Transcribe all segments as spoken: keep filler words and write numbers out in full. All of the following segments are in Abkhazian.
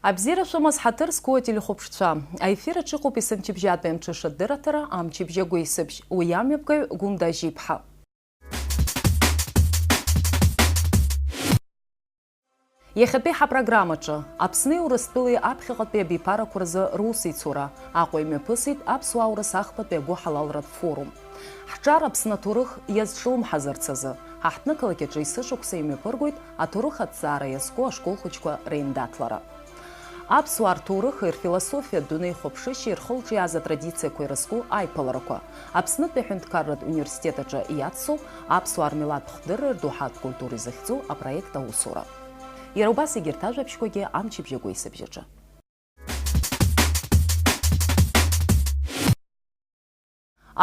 Абзиара шәымаз, ҳаҭыр зқәу ателехәаԥшцәа. Аефир аҿы иҟоуп есымчыбжьатәи амҽыша адырраҭара, амчыбжь агәеисыбжь. Уи амҩаԥгаҩ Гәында Ажьиԥҳа. Иахьатәи ҳапрограммаҿы, Аԥсни Урыстәылеи аԥхьаҟатәи абиԥарақәа рзы русеицура, Аҟәа имҩаԥысит аԥсуа аурыс ахԥатәи агәыҳалалратә форум. Ҳҿар Аԥсны аҭоурых иазҿлымҳазарц азы, ҳаҳҭнықалақь аҿы есышықәса имҩаԥыргоит аҭоурых аҭҵаара иазку ашкол хәыҷқәа реиндаҭлара. Аԥсуаа рҭоурыхи рфилософиа дунеихәаԥшышьеи рхылҿиааз атрадициақәа ирызку аиԥыларақәа. Аԥснытәи аҳәынҭқарратә университет аҿы иацу аԥсуаа рмилаҭтә хдырреи рдоуҳатә культуреи захьӡу апроект аусура. Иара убас егьырҭ ажәабжьқәагьы амчыбжь агәеисыбжь аҿы.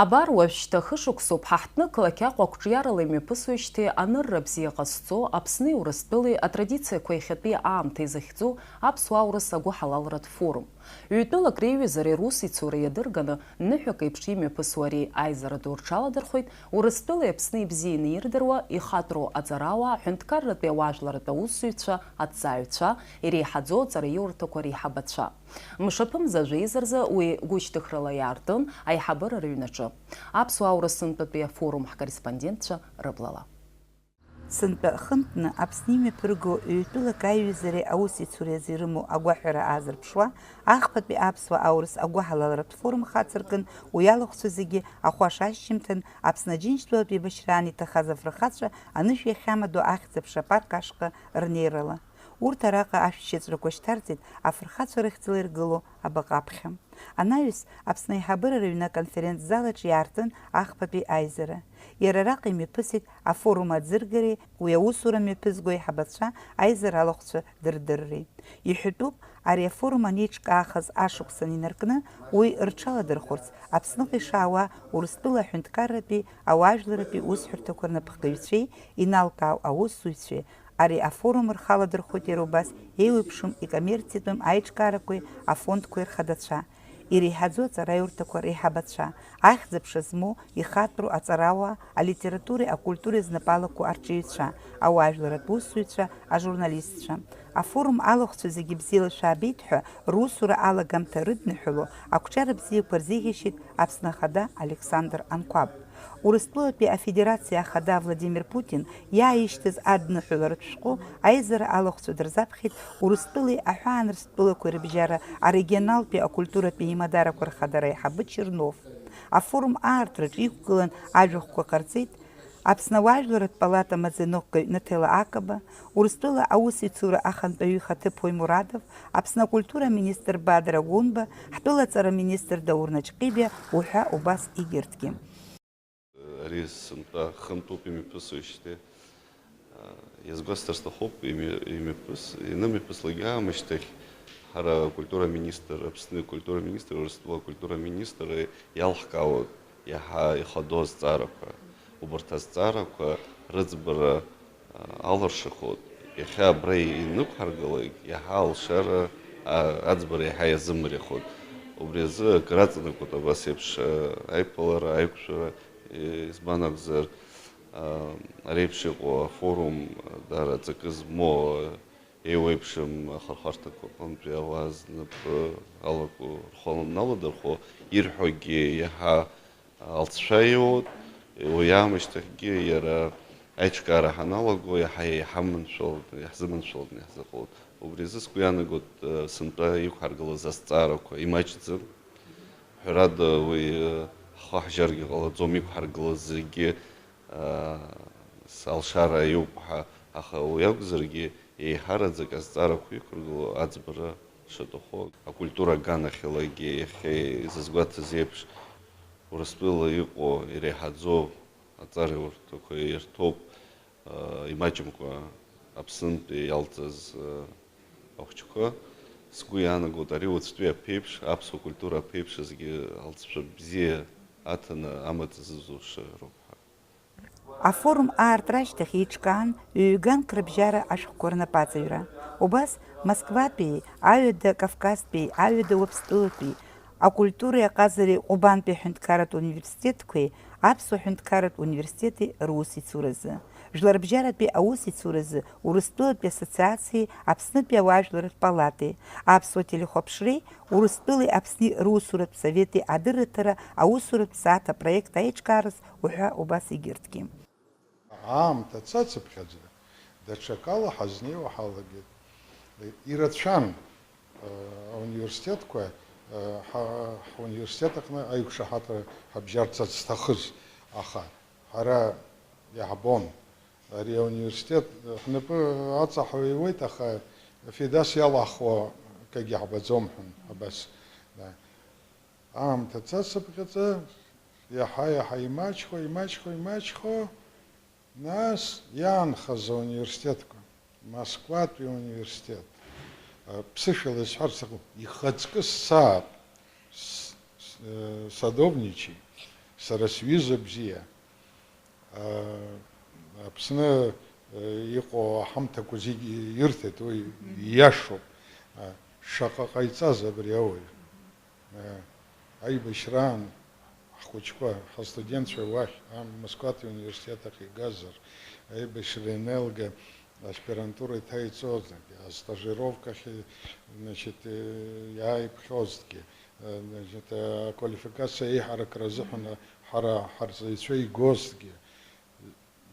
Абар уажәшьҭа хышықәсоуп ҳаҳҭнықалақь Аҟәа ақәҿиарала имҩаԥысуеижьҭеи анырра бзиа ҟазҵо Аԥсни Урыстәылеи атрадициақәа иахьатәи аамҭа изахьӡу аԥсуа-аурыс агәыҳалалратә форум. Ҩтәылак реиҩызареи русеицуреи иадырганы ныҳәак еиԥш имҩаԥысуа ари аизара ду рҽаладырхәеит Урыстәылеи Аԥсни ибзианы ирдыруа, ихатәроу аҵарауаа, аҳәынҭқарратәи ауаажәларратә аусзуҩцәа, аҭҵааҩцәа, иреиҳаӡоу аҵараиурҭақәа реиҳабацәа. Мшаԥымза жәеиза рзы уи гәышьҭыхрала иаартын аиҳабыра рыҩнаҿы. Аԥсуа-аурыс сынтәатәи афорум ҳкорреспондентцәа рыблала. Сынтәа хынтәны Аԥсны имҩаԥырго ҩтәылак аиҩызареи аусеицуреи азы ирымоу агәаҳәара аазырԥшуа, ахԥатәи аԥсуа-аурыс агәыҳалалратә форум хацыркын, уи алахәцәа зегьы ахәаша ашьжьымҭан Аԥсны Аџьынџьтәылатә еибашьраан иҭахаз афырхацәа анышә иахьамадоу Ахьӡ-аԥша апарк ашҟа рнеирала. Урҭ араҟа ашәшьыҵәрақәа шьҭарҵеит афырхацәа рыхьӡала иргылоу абаҟа аԥхьа. Анаҩс, Аԥсны аиҳабыра рыҩны аконференц-зал аҿы иаартын ахԥатәи аизара. Иара араҟа имҩаԥысит афорум аӡыргареи уи аусура мҩаԥызго аиҳабацәа аизара алахәцәа дырдырреи. Иҳәатәуп, ари афорум анеиҿкаахаз ашықәсан инаркны, уи рҽаладырхәырц Аԥсныҟа ишаауа Урыстәыла аҳәынҭқарратәи ауаажәларратәи усҳәарҭақәа рнапхгаҩцәеи иналкаау аусзуҩцәеи, ари афорум рхы аладырхәит иара убас еиуеиԥшым икоммерциатәым аиҿкаарақәеи афондқәеи рхадацәа, иреиҳаӡоу аҵараиурҭақәа реиҳабацәа, ахьӡ-аԥша змоу ихатәроу аҵарауаа, алитературеи акультуреи знапы алаку арҿиаҩцәа, ауаажәларратә усзуҩцәа, ажурналистцәа. Афорум алахәцәа зегьы бзиала шәаабеит ҳәа русура алагамҭа рыдныҳәало ақәҿиара бзиақәа рзеиӷьашьеит Аԥсны Ахада Александр Анқәаб. Урыстәылатәи Афедерациа Ахада Владимир Путин иааишьҭыз адныҳәаларатә шәҟәы аизара алахәцәа дырзаԥхьеит Урыстәылеи аҳәаанырцәтәылақәеи рыбжьара арегионалтәи акультуратә еимадарақәа рхадара аиҳабы Чернов. Афорум аартраҿы иқәгылан ажәахәқәа ҟарҵеит Аԥсны ауаажәларратә палата амаӡаныҟәгаҩ Наҭела Акаба, Урыстәыла аусеицура ахантәаҩы ихаҭыԥуаҩ Мурадов, Аԥсны акультура аминистр Бадра Гәынба, ҳтәыла аҵара аминистр Даур Наҷҟьебиа уҳәа убас егьырҭгьы. Ари сынтәа хынтәуп имҩаԥысуеижьҭеи. Иазгәасҭар сҭахуп, имҩа-, имҩаԥыс-, ианымҩаԥыслак аамышьҭахь ҳара акультура аминистр, Аԥсны акультура аминистр, Урыстәыла акультура аминистр иалҳкаауеит иаҳа ихадоу азҵаарақәа. Убарҭ азҵаарақәа рыӡбара алыршахоит. Иахьа абра инықәҳаргылак, иаҳа алшара, а, аӡбара иаҳа иазымариахоит. Убри азы акыр аҵанакуеит абас еиԥш, а, аиԥылара, аиқәшәара, е, избан акәзар, а, ари еиԥш иҟоу афорум, а, даара ҵакы змоу, а, еиуеиԥшым ахырхарҭақәа рҟынтәи ауаа знапы алаку рхы аналадырхәо, ирҳәогьы иаҳа алҵшәа иоуеит, уи аамышьҭахьгьы иара аиҿкаара ҳаналаго, иаҳа иҳаманшәаланы, иаҳзыманшәаланы иаҳзыҟалоит. Убри азы сгәы иаанагоит, сынтәа иқәҳаргылаз азҵаарақәа имаҷӡам. Ҳәарада, уи ҳхы ҳжьаргьы ҟалаӡом, иқәҳаргылаз зегьы, алшара иоуп ҳәа, аха уи акәзаргьы, еиҳараӡак азҵаарақәа иқәыргыло аӡбара шаҭаху. Акультура аганахьалагьы иахьа изызгәаҭаз еиԥш, Урыстәыла иҟоу иреиҳаӡоу аҵараиурҭақәа ирҭоуп, а, имаҷымкәа Аԥснынтәи иалҵыз, а, ахәыҷқәа. Сгәы иаанагоит, ари уаҵәтәи аԥеиԥш, аԥсуа культура аԥеиԥш азгьы алҵшәа бзиа аҭаны амаҵ азызуша роуп ҳәа. Афорум аартра ашьҭахь еиҿкаан ҩ-ганк рыбжьара ашәҟәқәа рнапаҵаҩра. Убас Москватәи, аҩада Кавказтәи, аҩада Уаԥстәылатәи, акультуреи аҟазареи Ҟәбантәи аҳәынҭқарратә университетқәеи Аԥсуа ҳәынҭқарратә университети русеицуразы. Жәларбжьаратәи аусеицуразы Урыстәылатәи ассоциациеи Аԥснытәи ауаажәларратә палатеи, Аԥсуа телехәаԥшреи Урыстәылеи Аԥсни русуратә совети адырраҭара аусуратә сааҭ апроект аиҿкаараз уҳәа убас егьырҭгьы. Аамҭа цацыԥхьаӡа, даҽакала ҳазнеиуа ҳалагеит. Ирацәан, э, ауниверситетқәа, э, ҳа-, ҳуниверситет аҟны аиқәшаҳаҭра ҳабжьарц зҭахыз, аха ҳара иаҳбон, ари ауниверситет ҳнапы аҵаҳауа иуеит, аха Фидас иалаҳхуа акгьы ҳбаӡом ҳәа, абас, да. Аамҭа цацыԥхьаӡа иаҳа-иаҳа имаҷхо, имаҷхо, имаҷхо, нас иаанхаз ауниверситетқәа, Москватәи ауниверситет, а, ԥсышәала исҳәар сҭахуп, ихаҵкы сцаап, с-, с-, э, садовничи, сара сҩыза бзиа, а, Аԥсны, э, иҟоу аҳамҭақәа зегьы ирҭеит, уи Мгм. ииашоуп. А, шаҟа ҟаиҵаз абри ауаҩ. Э, аибашьраан ҳхәыҷқәа, ҳастудентцәа уахь, ам-, Москватәи ауниверситет ахь игазар, аибашьра ианеилга, аспирантура иҭаиҵозаргьы, астажировкахь, значит, э, иааиԥхьозҭгьы, э, значит, э, аквалификациа еиҳаракра азыҳәан ҳара ҳарҵаҩцәа игозҭгьы,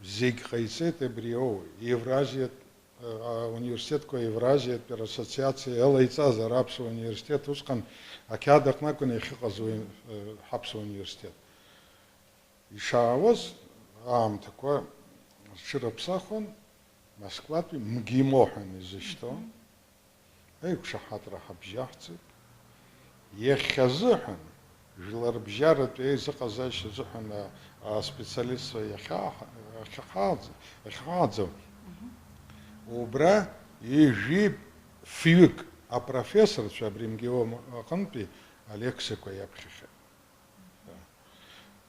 зегь ҟаиҵеит абри ауаҩ. Евразиатә, э, ауниверситетқәа Евразиатәи рассоциациа иалаиҵазар, аԥсуа университет усҟан ақьаад аҟны акәын иахьыҟаз уи, э, ҳаԥсуа университет. Ишаауаз аамҭақәа рҽырыԥсахуан, Москватәи МГИМО ҳәа изышьҭоу. Мгм. Аиқәшаҳаҭра ҳабжьаҳҵеит. Иахьазыҳәан, жәларбжьаратәи аизыҟазаашьа азыҳәан, а, аспециалистцәа иахьа-, иахьахааӡ-, иахьахааӡо, Мгм. убра ҩажәи фҩык апрофессорцәа абри МГИМО аҟынтәи алеқциақәа иаԥхьахьеит.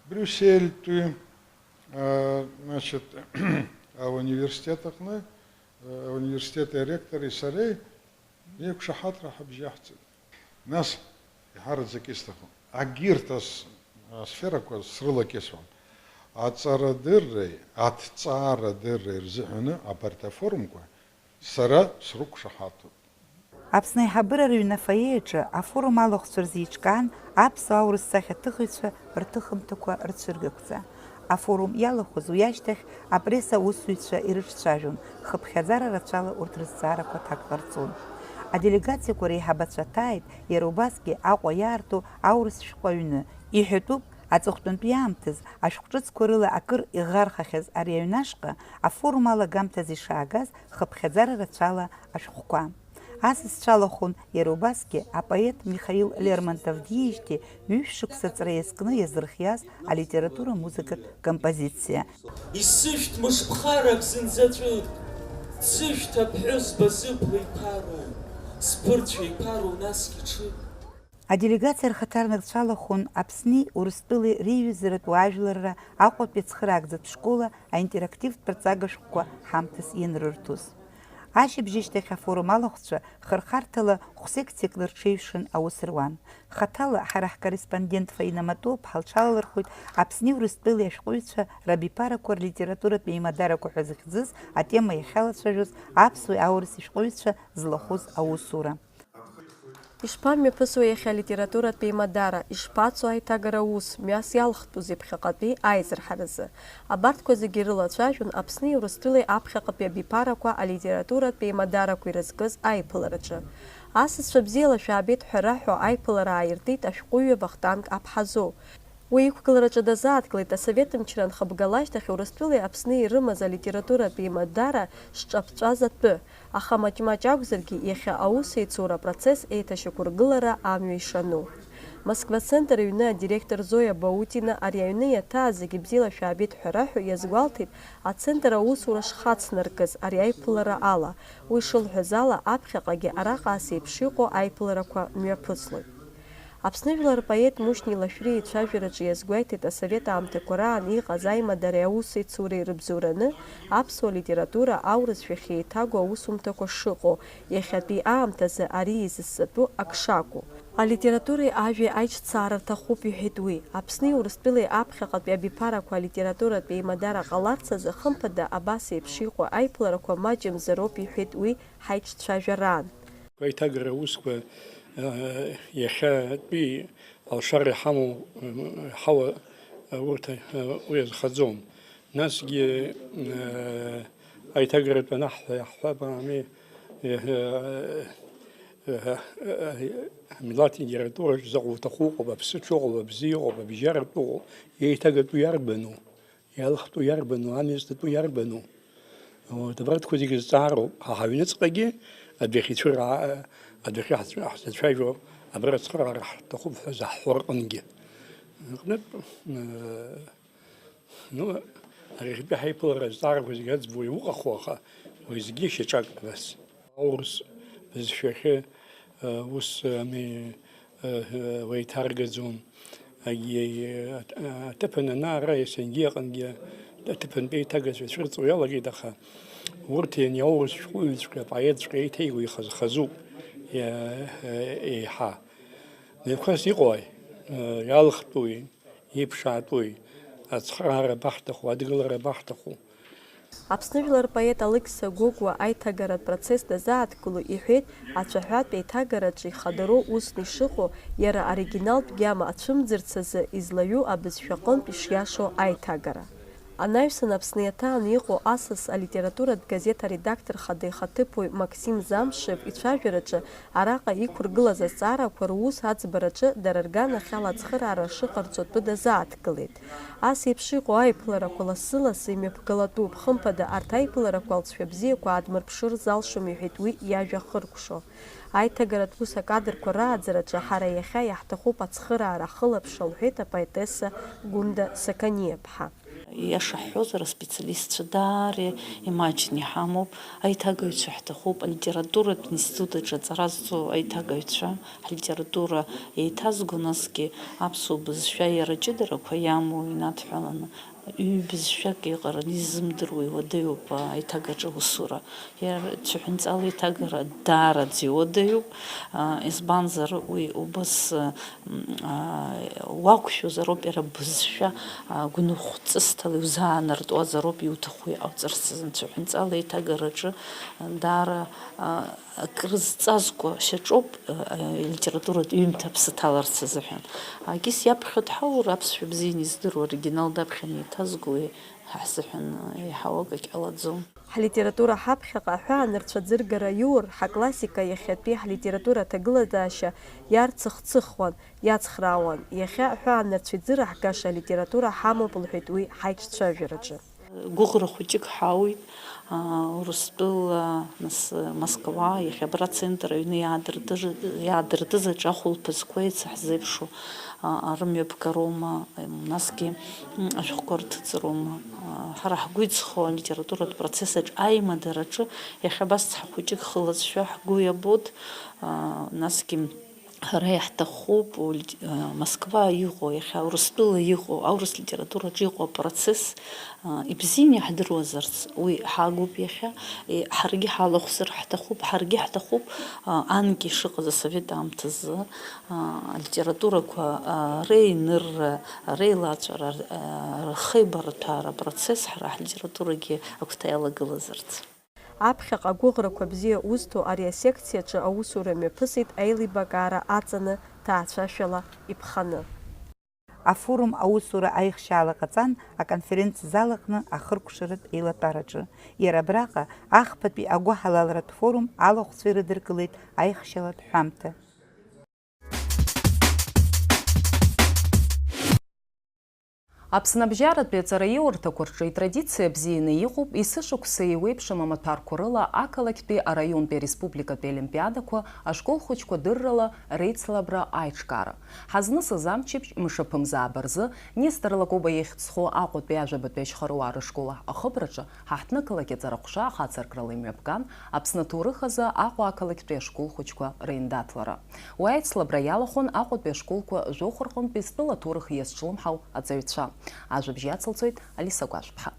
Брюссельтәи, а, значит, ауниверситет аҟны, а, ауниверситет аректори сареи еиқәшаҳаҭра ҳабжьаҳҵеит. Нас, иҳараӡак исҭахым, агьырҭ ас-, асферақәа срылакьысуам. Аҵарадырреи, аҭҵаарадырреи рзыҳәаны абарҭ афорумқәа сара срықәшаҳаҭуп. Аԥсны аиҳабыра рыҩны афоиеаҿы афорум алахәцәа рзы еиҿкаан аԥсуа-аурыс сахьаҭыхыҩцәа рҭыхымҭақәа рцәыргақәҵа. Афорум иалахәыз уи ашьҭахь апресса аусзуҩцәа ирыҿцәажәон, хыԥхьаӡара рацәала урҭ рызҵаарақәа аҭак ҟарҵон. Аделегациақәа реиҳабацәа ҭааит иара убасгьы Аҟәа иаарту аурыс шәҟәы аҩны. Иҳәатәуп, аҵыхәтәантәи аамҭаз ашәҟәҿыцқәа рыла акыр иӷархахьаз ари аҩны ашҟа афорум алагамҭазы ишаагаз хыԥхьаӡара рацәала ашәҟәқәа. Асасцәа алахәын иара убасгьы апоет Михаил Лермонтов диижьҭеи ҩышә шықәса ҵра иазкны иазырхиаз алитература музыкатә композициа. Исышәҭ мышԥхарак зынзаҵәык, дзышәҭ аԥҳәызба зыбла иԥароу, сԥырцәа иԥароу насгьы ҽык. Аделегациа рхаҭарнакцәа алахәын Аԥсни Урыстәылеи реиҩызаратә уаажәларра Аҟәатәи ацхыраагӡатә школа аинтерактивтә рҵага шәҟәқәа ҳамҭас ианрырҭоз. Ашьыбжьышьҭахь афорум алахәцәа хырхарҭала хә-секциакла рҽеиҩшан аус руан. Хаҭала ҳара ҳкорреспондент Фаина Матуа-ԥҳа лҽалалырхәит Аԥсни Урыстәылеи ашәҟәыҩҩцәа рабиԥарақәа рлитературатә еимадарақәа ҳәа зыхьӡыз атема иахьалацәажәоз аԥсуеи аурыси шәҟәыҩҩцәа злахәыз аусура. Ишԥамҩаԥысуеи иахьа алитературатә еимадара, ишԥацо аиҭагара аус, мҩас иалхтәузеи ԥхьаҟатәи аизырҳаразы? Абарҭқәа зегьы ирылацәажәон Аԥсни Урыстәылеи аԥхьаҟатәи абиԥарақәа алитературатә еимадарақәа ирызкыз аиԥылараҿы. Асасцәа бзиала шәаабеит ҳәа раҳәо аиԥылара ааиртит ашәҟәыҩҩы Вахтанг Аԥҳазоу. Уи иқәгылараҿы дазааҭгылеит асовет мчра анхыбгала ашьҭахь Урыстәылеи Аԥсни ирымаз алитературатә еимадара шҿаԥҵәаз атәы, аха маҷ-маҷ акәзаргьы, иахьа аусеицура апроцесс еиҭашьақәыргылара амҩа ишану. Москва-центр аҩны адиректор Зоиа Баутина ари аҩны иаҭааз зегьы бзиала шәаабеит ҳәа раҳәо иазгәалҭеит ацентр аусура шхацнаркыз ари аиԥылара ала. Уи шылҳәаз ала, аԥхьаҟагьы араҟа ас еиԥш иҟоу аиԥыларақәа мҩаԥыслоит. Аԥсны жәлар рпоет Мушьни Лашәриа ицәажәараҿы иазгәеиҭеит асовет аамҭақәа раан иҟаз аимадареи аусеицуреи рыбзоураны аԥсуа литература аурысшәахь еиҭагоу аусумҭақәа шыҟоу, иахьатәи аамҭазы ари изыссатәу ак шакәу. Алитературеи ажәеи аиҿцаара рҭахуп, иҳәеит уи. Аԥсни Урыстәылеи аԥхьаҟатәи абиԥарақәа алитературатә еимадара ҟаларц азы, хымԥада, абас еиԥш иҟоу аиԥыларақәа маҷымзароуп, иҳәеит уи ҳаиҿцәажәараан. Аиҭагара аусқәа, э, иахьатәи алшара иҳамоу, э, ҳауа, э, урҭ, э, уи азхаӡом. Насгьы, э, аиҭагаратә анаҳҳәа иаҳҳәап, ами, э, э, э, э, амилаҭ литератураҿ заҟа уҭаху ыҟоуп, аԥсыҽы ыҟоуп, абзиа ыҟоуп, абжьаратә ыҟоуп, еиҭагатәу иарбану, иалхтәу иарбану, амҩаҵатәу иарбану? Вот, абарҭқәа зегьы зҵаароуп, ҳа ҳаҩныҵҟагьы адәахьы ицәыраа-, адәахьы ҳзацәажәо, абра ацхыраара ҳҭахуп ҳәа заҳҳәо рҟынгьы. Аҟнытә, э, Ну, арахьтәи ҳаиԥылара азҵаарақәа зегьы аӡбуа иуҟаху, аха уеизгьы шьаҿак абас. Аурыс бызшәахьы, э, ус, э, ами, э, э, уеиҭаргаӡом. Егьи, э, аҭ-, э, аҭыԥан анаара иасынгьы аҟынгьы аҭыԥантәи аиҭагацәа цәырҵуа иалагеит, аха урҭ иани аурыс шәҟәыҩҩцәа, апоетцәа еиҭеигәа ихаз-хазуп, иа-, э, еиҳа. Мҩақәас иҟои, э, иалхтәуи? Иԥшаатәуи? Ацхыраара абаҳҭаху, адгылара абаҳҭаху? Аԥсны жәлар рпоет Алықьса Гәыгәуа аиҭагаратә процесс дазааҭгыло иҳәеит, ацәаҳәатә еиҭагараҿы ихадароу усны ишыҟоу, иара оригиналтә гьама ацәымӡырц азы излаҩу абызшәаҟынтә ишиашоу аиҭагара. Анаҩсан Аԥсны иаҭааны иҟоу Асас алитературатә газеҭ аредактор хада ихаҭыԥуаҩ Максим Замшев ицәажәараҿы араҟа иқәыргылаз азҵаарақәа рус аӡбараҿы дара рганахьала ацхыраара шыҟарҵо атәы дазааҭгылеит. Ас еиԥш иҟоу аиԥыларақәа лассы-лассы имҩаԥгалатәуп, хымԥада, арҭ аиԥыларақәа алҵшәа бзиақәа аадмырԥшыр залшом, иҳәеит уи иажәа хыркәшо. Аиҭагаратә ус акадрқәа рааӡараҿы ҳара иахьа иаҳҭахуп ацхыраара ахылаԥшра, лҳәеит апоетесса Гәында Сақаниаԥҳа. Иаша ҳҳәозар, аспециалистцәа даара имаҷны иҳамоуп. Аиҭагаҩцәа ҳҭахуп, алитературатә институт аҿы аҵара зҵо аиҭагаҩцәа, ҳлитература еиҭазго, насгьы аԥсуа бызшәа иара аҷыдарақәа иамоу инадҳәаланы, ҩ-бызшәак еиҟараны иззымдыруа иуадаҩуп аиҭагаҿы аусура. Иара цәаҳәанҵала аиҭагара даараӡа иуадаҩуп, а, избанзар, уи убас, а, м, а, уақәшәозароуп, иара бызшәа, а, гәныхәҵысҭала иузаанартуазароуп, иуҭаху иҟауҵарц азы. Цәаҳәанҵала аиҭагараҿы, а, даара, а, акрызҵазкуа шьаҿоуп, а, а, литературатә ҩымҭа аԥсы ҭаларц азыҳәан. Акис иаԥхьо дҳаур, аԥсшәа бзианы издыруа оригинал даԥхьаны иҭазго уи ҳа ҳзыҳәан, а, еиҳау акагь ҟалаӡом. Ҳлитература ҳаԥхьаҟа аҳәаанырцә аӡыргара аиур, ҳаклассика иахьатәи ҳлитература аҭагылазаашьа иарцыхцыхуан, иацхраауан. Иахьа аҳәаанырцә иӡыраҳгаша алитература ҳамоуп, лҳәеит уи ҳаиҿцәажәараҿы. Гәыӷра хәыҷык ҳауит, аа, Урыстәыла, нас, Москва, иахьа абра ацентр аҩны иаадыртыж-, иаадыртыз аҿы ахәылԥазқәа еицаҳзеиԥшу, аа, рымҩаԥгароума, насгьы, м, ашәҟәқәа рҭыҵроума. Ҳара ҳгәы иҵхо алитературатә процесс аҿы аимадараҿы иахьа абас цҳа хәыҷык хылаҵшәа ҳгәы иабоит, насгьы ҳара иаҳҭахуп, Москва иҟоу, иахьа Урыстәыла иҟоу, аурыс литератураҿы иҟоу апроцесс ибзианы иаҳдыруазарц, уи ҳагуп иахьа, ҳаргьы ҳалахәзар ҳҭахуп, ҳаргьы ҳҭахуп, анкьа ишыҟаз асовет аамҭазы, алитературақәа реинырра, реилаҵәара, рхеибарҭәаара апроцесс ҳара ҳлитературагьы агәҭа иалагылазарц. Аԥхьаҟа агәыӷрақәа бзиа узҭо ари асекциаҿы аусура мҩаԥысит аилибакаара аҵаны, ҭаацәашәала иԥханы. Афорум аусура аихшьаала ҟаҵан аконференц-зал аҟны ахыркәшаратә еилатәараҿы. Иара абраҟа, ахԥатәи агәыҳалалратә форум алахәцәа ирыдыркылеит аихшьалатә ҳәамҭа. Аԥсны абжьаратәи аҵараиурҭақәа рҿы итрадициа бзианы иҟоуп, есышықәса еиуеиԥшым амаҭәарқәа рыла ақалақьтәи, араионтәи, ареспубликатәи олимпиадақәа, ашкол хәыҷқәа дыррала реицлабра аиҿкаара. Ҳазнысыз амчыбжь мшаԥымзаба рзы Нестор Лакоба ихьӡ зху Аҟәатәи ажәабатәи ашьхаруаа рышкол ахыбраҿы ҳаҳҭнықалақь аҵарахәша ахацыркрала имҩаԥган Аԥсны аҭоурых азы Аҟәа ақалақьтәи ашкол хәыҷқәа реиндаҭлара. Уи аицлабра иалахәын Аҟәатәи ашколқәа жәохә рҟынтәи зтәыла аҭоурых иазҿлымҳау аҵаҩцәа. Ажәабжь иацылҵоит Алиса Гәажәԥҳа.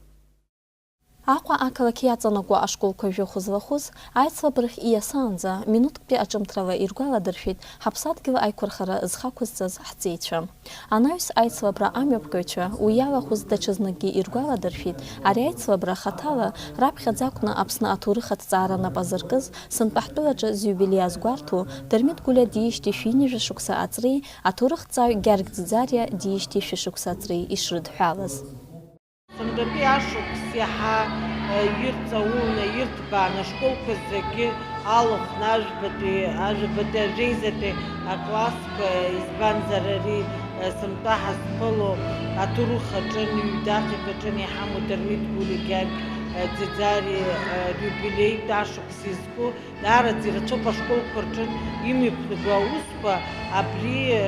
Аҟәа ақалақь иаҵанакуа ашколқәа жәохә злахәыз аицлабрахь ииасаанӡа минуҭктәи аҿымҭрала иргәаладыршәеит ҳаԥсадгьыл аиқәырхара зхы ақәызҵаз ҳҵеицәа. Анаҩс аицлабра амҩаԥгаҩцәа уи иалахәыз даҽазныкгьы иргәаладыршәеит, ари аицлабра хаҭала раԥхьаӡа акәны Аԥсны аҭоурых аҭҵаара нап азыркыз, Сынтәа ҳтәылаҿы зиубилеи азгәарҭо, Дырмит Гәлиа диижьҭеи шәи ҩынҩажәа шықәса аҵреи, аҭоурыхҭҵааҩ Гьаргь Ӡиӡариа диижьҭеи шәышықәса аҵреи ишрыдҳәалаз. Сынтәатәи ашықәс иаҳа, э, ирҵауланы, ирҭбааны ашколқәа зегьы алахәны, ажәбатәи, ажәабатәи, ажәеизатәи аклассқәа, избанзар, ари, э, сынтәа ҳазԥыло аҭоурых аҿы, ҩ-даҟьак аҿы иҳамоу Дырмит Гәлиа Гьаргь, э, Ӡиӡариа, э, риубилеитә ашықәс изку, даараӡа ирацәоуп ашколқәа рҿы имҩаԥнаго аусқәа, абри, э,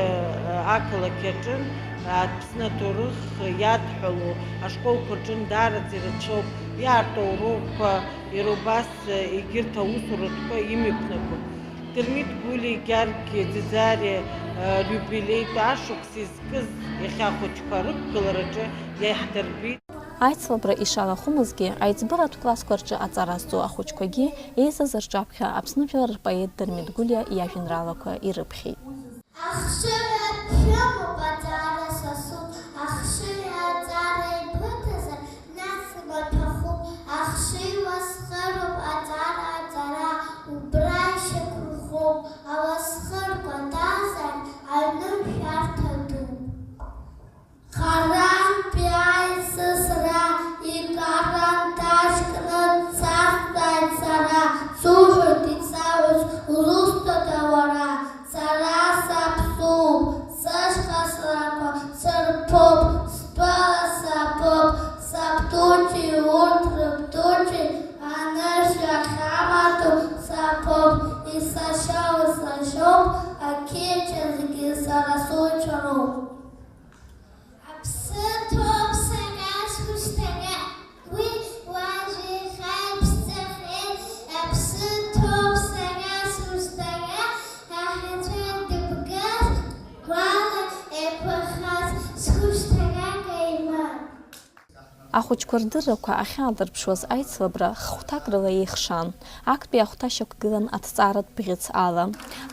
ақалақь аҿы, Аԥсны аҭоурых иадҳәалоу ашколқәа рҿы даараӡа ирацәоуп иаарту аурокқәа, иара убас, э, егьырҭ аусуратәқәа имҩаԥнаго. Дырмит Гәлиа Гьаргь Ӡиӡариа, э, риубилеитә ашықәс изкыз иахьа ахәыҷқәа рықәгылараҿы иаиҳдырбеит. Аицлабра ишалахәымызгьы, аиҵбыратә классқәа рҿы аҵара зҵо ахәыҷқәагьы еизаз рҿаԥхьа Аԥсны жәлар рпоет Дырмит Гәлиа иажәеинраалақәа ирыԥхьеит. Ахшыҩ аԥшәымоуп, аҵара сасуп, ахшыҩ аҵара ибыҭазар, нас имаҭәахәуп, ахшыҩ уасхыруп, аҵара аҵара, убра ишьақәырӷәӷәоуп, ауасхыр кәадазар, аҩны шәарҭа дууп. Харантәи аисасра икарандаш кны дсазҵааит сара, суҳәоит ицаҳәоз, узусҭада уара? Сара саԥсуп, сышьха срақәа сырԥоуп, стәала саԥоуп, сабдугьы урҭ рыбдугьы анышә иахьамаду саԥоуп, исашьоу исашьоуп, ақьиақьа зегьы сара суцәароуп. Аԥсы ҭоуп сара сусҭара, уи уажә ихаԥсахеит. Аԥсы ҭоуп сара сусҭара, аҳәацәа дыбгаз, гәала еиқәырхаз сусҭара каиман. Ахәыҷқәа рдыррақәа ахьаадырԥшуаз аицлабра хәҭак рыла еихшан. Актәи ахәҭа шьақәгылан аҭҵааратә бӷьыц ала.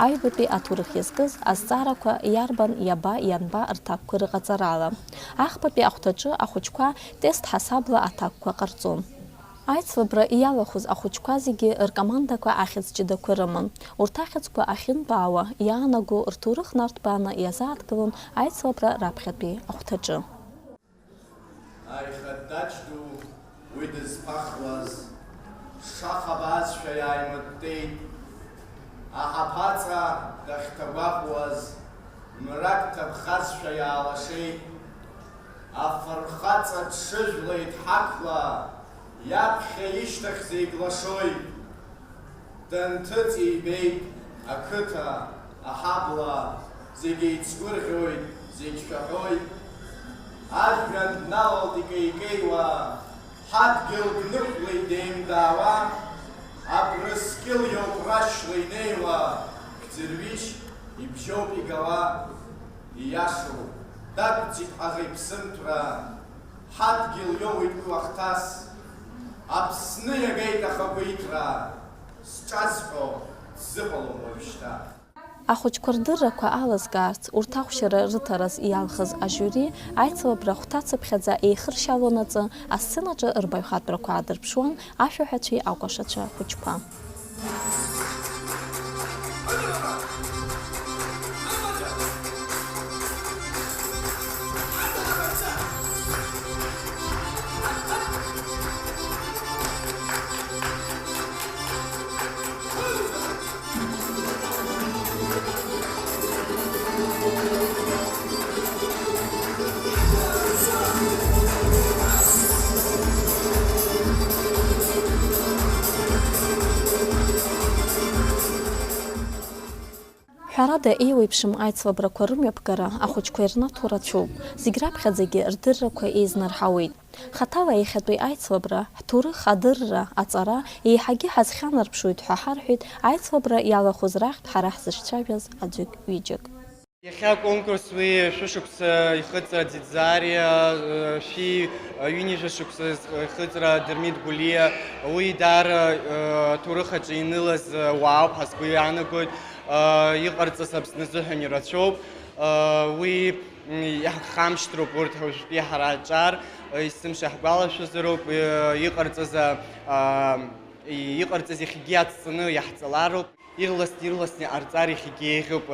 Аҩбатәи аҭоурых иазкыз азҵаарақәа иарбан, иаба, ианба рҭакқәа рыҟаҵарала. Ахԥатәи ахәҭаҿы ахәыҷқәа тест ҳасабла аҭакқәа ҟарҵон. Аицлабра иалахәыз ахәыҷқәа зегьы ркомандақәа ахьӡ ҷыдақәа рыман. Урҭ ахьӡқәа ахьынтәаауа, иаанаго рҭоурых нарҭбааны иазааҭгылон аицлабра раԥхьатәи ахәҭаҿы. Аихатә даҷ ду уи дызԥахуаз, шаха баазшәа иааимыттеит. Аҳаԥаҵа дахьҭагәаҟуаз, мрак ҭаԥхазшәа иаалашеит. Афырхаҵа дҽыжәлеит ҳақла, иаԥхьа ишьҭахь зегь лашоит. Данҭыҵ ибеит ақыҭа, аҳабла, зегь еицгәырӷьоит, зегь шәаҳәоит. Ажәҩан дналалт икеикеиуа, ҳадгьыл днықәлеит деимдаауа, Абрыскьыл иоуп рашьла инеиуа, хьӡырҩышь ибжьоуп игауа. Ииашоуп, дақәӡит ҳаӷа иԥсымҭәра, ҳадгьыл иоуеит уи уахҭас. Аԥсны иагеит ахақәиҭра, зҿазҳәо дзыҟалом уажәшьҭа. Ахәыҷқәа рдыррақәа алызкаарц, урҭ ахәшьара рыҭараз иалхыз ажиури аицлабра хәҭацыԥхьаӡа еихыршьалон аҵы, асценаҿы рбаҩхатәрақәа аадырԥшуан ашәаҳәацәеи акәашацәа хәыҷқәа. Ҳәарада, еиуеиԥшым аицлабрақәа рымҩаԥгара ахәыҷқәа ирнаҭо рацәоуп, зегь раԥхьаӡагьы рдыррақәа еизнарҳауеит. Хаҭала иахьатәи аицлабра, ҳҭоурых адырра, аҵара еиҳагьы ҳазхьанарԥшуеит ҳәа ҳарҳәеит аицлабра иалахәыз рахьтә ҳара ҳзыҿцәажәаз аӡәык-ҩыџьак. Иахьа аконкурс уи шәышықәса ихыҵра Дзидзариа, шәи ҩынҩажәа шықәса ихыҵра Дырмит Гәлиа, уи даара аҭоурых аҿы инылаз уаауп ҳәа сгәы иаанагоит, иҟарҵаз Аԥсны азыҳәан ирацәоуп, уи иаҳхамышҭроуп урҭ уажәтәи ҳара аҿар, есымша иаҳгәалашәозароуп, иҟарҵаз, иҟарҵаз иахьагьы иацҵаны иаҳҵалароуп. Ирласны, ирласны иҟарҵар иахьагьы еиӷьуп,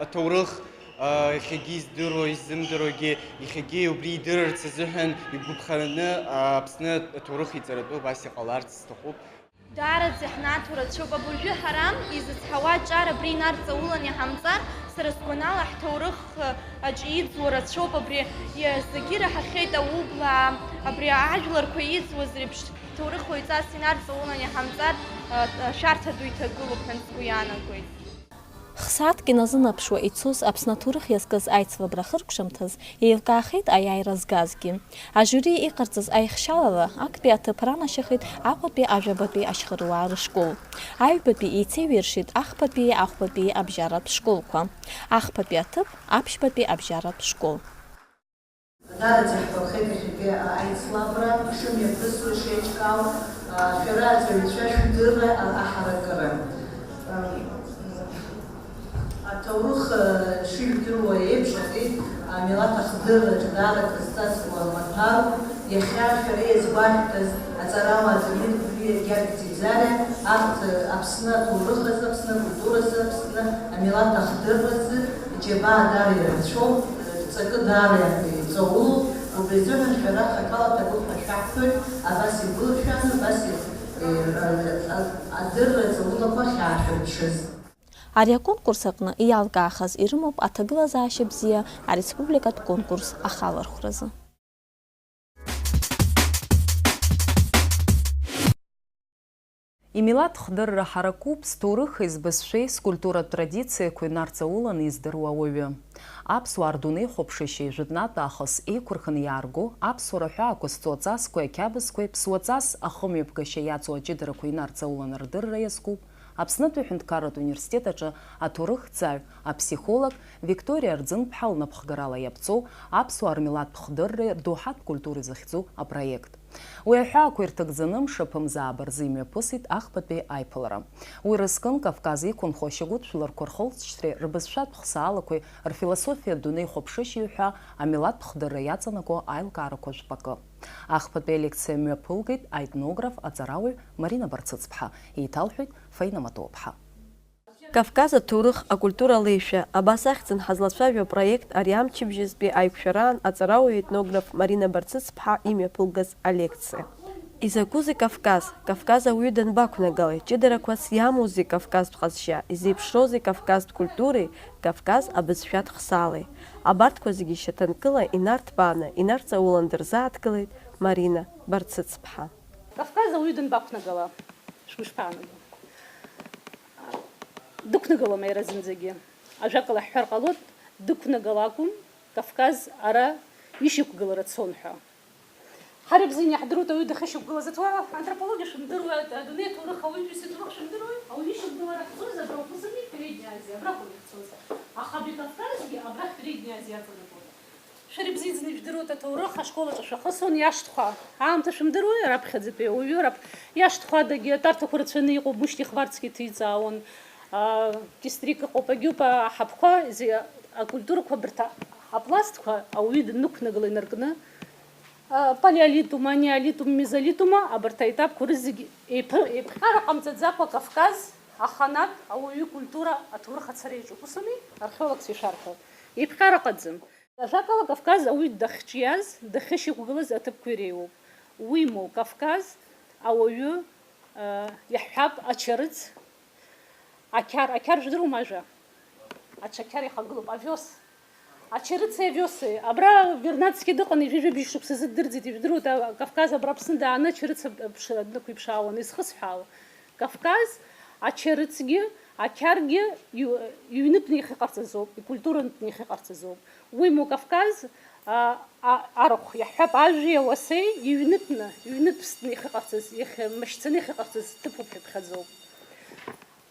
аҭоурых иахьагьы издыруа, иззымдыруагьы иахьагьы убри идырырц азыҳәан игәаԥханы Аԥсны аҭоурых иҵаратәы убас иҟаларц сҭахуп. Даараӡа иаҳнаҭо рацәоуп. Абыржәы ҳара изызҳауа аҿар абри инарҵаулан иҳамҵар, сара сгәанала, ҳҭоурых аҿы иӡуа рацәоуп абри. Зегьы ираҳахьеит аублаа, абри ажәларқәа иӡуаз реиԥш. Ҭоурыхуаҩҵас инарҵаулан иҳамҵар, ашәарҭа ду иҭагылоуп ҳәа сгәы иаанагоит. Хсааҭк иназынаԥшуа ицоз Аԥсны аҭоурых иазкыз аицлабра ахыркәшамҭаз еилкаахеит аиааира згазгьы. Ажиури иҟарҵаз аихшьалала актәи аҭыԥ ранашьахеит Аҟәатәи Ажәабатәи ашьхаруаа рышкол. Аҩбатәи еицеиҩыршеит ахԥатәи ахәбатәи абжьаратә школқәа. Ахԥатәи аҭыԥ аԥшьбатәи абжьаратә школ. Даараӡа иаҳҭаххеит иахьатәи аицлабра шымҩаԥысуа, ишеиҿкаау, шәара аҵаҩцәа шәдырра аҳаракыра. Аҭоурых шыжәдыруа еиԥш, ари амилаҭ ахдырраҿы даара крызҵазкуа маҭәароуп. Иахьа шәара иазгәашәҭаз аҵарауаа Дырмит Гәлиа, Георги Дзидзариа, арҭ Аԥсны аҭоурых азы, Аԥсны акультура азы, Аԥсны амилаҭ ахдырра азы џьабаа даара ирацәоуп, рҵакы даара иҵаулоуп, убри азыҳәан шәара хаҭала аҭабуп ҳәа шәаҳҳәоит, абас игәылшәаны, абас и-, и-, а-, а-, адырра ҵаулақәа ахьаашәырԥшыз. Ари аконкурс аҟны иалкаахаз ирымоуп аҭагылазаашьа бзиа ареспубликатә конкурс ахалархәразы. Имилаҭ хдырра ҳаракуп, зҭоурыхи збызшәеи, скультуратә традициақәеи нарҵауланы издыруа ауаҩы. Аԥсуаа рдунеихәаԥшышьеи жәытәнатә аахыс еиқәырханы иаарго, аԥсуара ҳәаақәа зҵо аҵасқәеи ақьабзқәеи, ԥсуаҵас ахымҩаԥгашьа иаҵоу аҷыдарақәа инарҵауланы рдырра иазкуп Аԥснытәи аҳәынҭқарратә университет аҿы аҭоурыхҭҵааҩ, аԥсихолог Викториа Арӡынԥҳа лнапхгарала иаԥҵоу аԥсуаа рмилаҭтә хдырреи рдоуҳатә культуреи захьӡу апроект. Уи аҳәаақәа ирҭагӡаны мшаԥымзааб рзы имҩаԥысит ахԥатәи аиԥылара. Уи рызкын Кавказ иқәынхо ашьагәыҭ жәларқәа рхылҵшьҭреи рбызшәатә хсаалақәеи рфилософиатә дунеихәаԥшышьеи ҳәа амилаҭтә хдырра иаҵанаго аилкаарақәа жәпакы. Ахԥатәи алекциа мҩаԥылгеит аетнограф, аҵарауаҩ Марина Барцыцԥҳа, еиҭалҳәеит Фаина Матуаԥҳа. Кавказ аҭоурых, акультура алеишәа, абас ахьӡын ҳазлацәажәо апроект ари амчыбжьызтәи аиқәшәараан аҵарауаҩ-етнограф Марина Барцыцԥҳа имҩаԥылгаз алекциа. Изакәызеи Кавказ? Кавказ ауаҩы данбақәнагалеи? Ҷыдарақәас иамоузеи Кавказтә ҟазшьа? Изеиԥшроузеи Кавказтә культуреи, Кавказ абызшәатә хсаалеи? Абарҭқәа зегьы шьаҭанкыла инарҭбааны, инарҵаулан дырзааҭгылеит Марина Барцыцԥҳа. Кавказ ауаҩы данбақәнагала, шәгәы шԥаанаго? Дықәнагалом иара зынӡагьы. Ажәакала ҳҳәар ҟалоит, дықәнагала акәым, Кавказ ара ишьақәгылара цон ҳәа. Ҳара бзианы иаҳдыруеит ауаҩы дахьышьақәгылаз, аҭуа-, антропологиа шәымдыруеит, адунеи аҭоурых, ауаҩытәыҩса иҭоурых шәымдыруеит, ауаҩы ишьақәгылара ҳцоз абра ус ами, Передняя Азиа, абраҟоуп иахьцоз. Ахаб Кавказгьы абрахь Передняя Азиа аҵанакуеит. Шәара ибзиаӡаны ижәдыруеит аҭоурых, ашкол аҿы шәахысуан, иашҭхәа. Аамҭа шәымдыруеи, раԥхьаӡатәи ауаҩы, рап-, иашҭхәадагьы атәарҭақәа рацәаны иҟоуп, мышьҭ ихварцгьы ҭиҵаауан. Аа, Кистрик ыҟоуп, Агьупа аҳаԥқәа, зи-, акультурақәа абарҭ а-, апластқәа ауаҩы даннықәнагала инаркны, аа, палеолитума, неолитума, мезолитума, абарҭ аетапқәа рызегь еиԥы-, еиԥҟьара ҟамҵаӡакәа Кавказ аханатә ауаҩы культура аҭоурых ацара иаҿуп, ус ами, археологцәа ишәарҳәо? Еиԥҟьара ҟаӡам. Ажәакала, Кавказ ауаҩы дахьҿиаз, дахьышьақәгылаз аҭыԥқәа иреиуоуп. Уимоу, Кавказ ауаҩы, э, иаҳҳәап, ачарыц, ақьар, ақьар жәдыруама ажәа? Аҽы ақьар ихагылоуп, овёс. Ачарыци овёси. Абра Вернадски дыҟан, ҩажәи жәибжь шықәса зыддырӡит, ижәдыруеит, а, Кавказ абра Аԥсны дааны ачарыц ап-, аԥш-, днықәиԥшаауан, изхысҳәаау. Кавказ ачарыцгьы, ақьаргьы иу-, иҩнытәны иахьыҟарҵаз ауп, икультуратәны иахьыҟарҵаз ауп. Уимоу, Кавказ, а, а, арахә иаҳҳәап, ажәеи ауасеи иҩнытәны, иҩнытәстәны иахьыҟарҵаз, иахьмашьцаны иахьыҟарҵаз ҭыԥуп ҳәа иԥхьаӡоуп.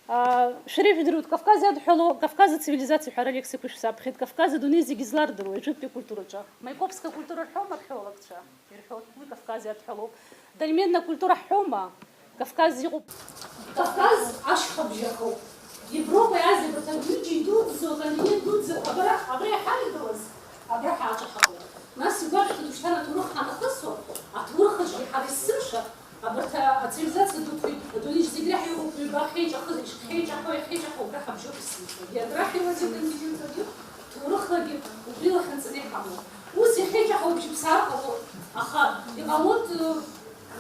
Шәара ижәдыруеит, Кавказ иадҳәало, Кавказ ацивилизациа ҳәа алекциақәа шәзаԥхьеит, Кавказ адунеи зегьы злардыруа, ижәытәтәи акультураҿы. Маиковская культура рҳәома археологцәа? Ирҳәоит, уи Кавказ иадҳәалоуп. Дольменная культура ҳҳәома? Кавказ иҟоуп. Кавказ ашьхабжьахоуп. Европа иазеибыҭ абҩыџьа идуӡӡоу аконтинент дуӡӡақәа абра, абра иҳаҩгылаз, абра ҳааҿаҳауеит. Нас игәашәҭоит, ушьҭан аҭоурых ҳанахысуа, аҭоурых аҿгьы ҳара есымша абарҭ ацивилизациа дуқәеи адунеи зегь реиҳа иҟоуп ҩба ахьеиҿахыз, ишхьеиҿаҳауа, иахьеиҿаҳауа убра ҳабжьоуп есымша. Географиалагьы, аконтинентлагьы, ҭоурыхлагьы убри илахьынҵаны иҳамоуп. Ус иахьеиҿаҳауа бжьыԥсаап ҟалоит, аха иҟалоит, э,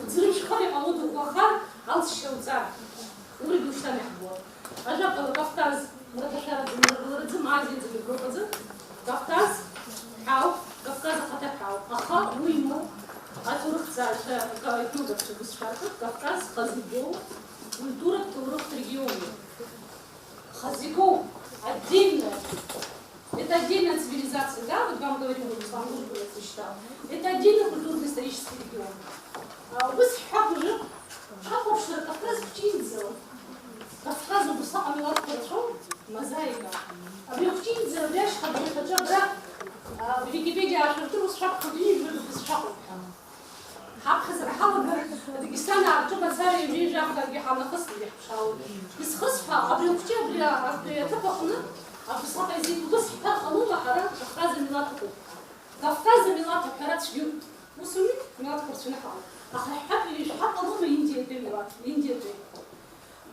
уӡырҩашәхар, иҟалоит уӷәӷәахар, алҵшьа уҵар. Убригьы ушьҭан иаҳбо. Ажәакала, Кавказ, мраҭашәараӡам, мрагылараӡам, Азиаӡам, Европаӡам. Кавказ ҳәаауп, Кавказ ахаҭа ҳәаауп. Аха уи имоуп аҭоурыхҭҵааҩцәа, ка-, аетнографцәа бызшәа рҿы, Кавказ хазы игоу культуратә ҭоурыхтә регионуп. Хазы игоу, отдельно. Это отдельная цивилизация, да? Вот вам говорил Руслан Гургулев, посчитал. Это отдельно культурно-исторический регион. А, убыс ҳҳәап уажәы, ҳахәаԥшра Кавказ хәҷы иӡӡала. Кавказ убасҟак амилаҭқәа рацәоуп, мозаика. Абри ахәҷы иӡӡа, абри ашьхабжьы ахаҿы абра, а, Википедиа аашәыртыр, ус шәакәхоит, ҩынҩажәа дақәа зшәаҟоуп ҳәа. Ҳаԥхьаӡара ҳалагар, Дагестан ааҿы мацара ҩажәи жәафгьы ҳанахысны иаҳԥшаауеит. Изхысҳәаау, абри ахәҷы, абри, абри аҭыԥ аҟны, абасҟак изеиԥ-, убыс ҳҳәар ҟалома ҳара, Кавказ амилаҭ ыҟоуп ҳәа. Кавказ амилаҭ аҳәара цәгьоуп. Ус ауми, милаҭқәа рацәаны ҳаҟоуп. Аха ҳҳәап, ишәҳәар ҟалома Индиатәи амилаҭ, Индиатәи?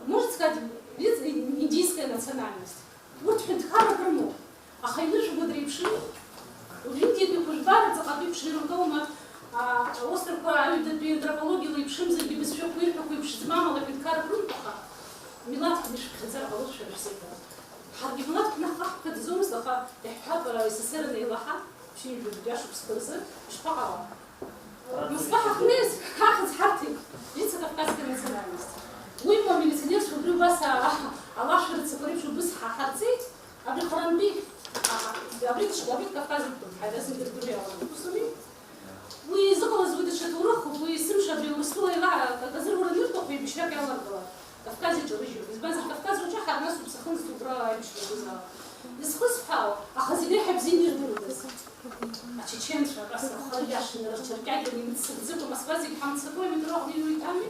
Может сказать, индийская национальность. Урҭ ҳәынҭқаррак рымоуп, аха инышәбо дреиԥшым. Уажәы Индиатәиқәа жәбар, ҵаҟатәи еиԥш ирымбома, а, аустрақәа аҩадатәи антропологиала иԥшымзаргьы, бызшәақәа ирҳәақәо иԥшӡам, амала ҳәынҭқаррак рымоуп, аха милаҭк ишәыԥхьаӡар ҟалоит шәара шәзыҳәан. Ҳаргьы милаҭк наҟ ҳаԥхьаӡомызт, аха иаҳҳәап, ара С С Р анеилаҳа, ԥшьынҩажәи жәаф шықәсқәа рзы ишԥаҟалап? Москва ҳахьнеиз, ҳахьӡ ҳарҭеит, Вице-Кавказская национальность. Уимоу, амилиционерцәа убри убас, а, а, алашәарыцақәа реиԥш убыс ҳа-, ҳарҵеит, абри харантәи, а, а, абри дыш-, абри Кавказ иқәтәоуп, ҳаи, нас идырдыруа иалагоит. Ус ауми? Уи изыҟалаз уи даҽа ҭоурыхуп, уи есымша абри Урыстәыла еила-, аказы ураны ирҭаху еибашьрак иаларгылар, Кавказ иҿарыжьуеит. Избанзар, Кавказ уаҵәы ҳара нас уԥсахынӡаҭоуп ура аибашьра угәызаала. Изхысҳәаау, аха зегь реиҳа ибзианы ирдыруа дыз? Ачеченцәа абас рхы иашаны, рҽыркьаҿны имыццакӡакәа Москва зегь ҳамцакуа аметро аҟны иуеит ами?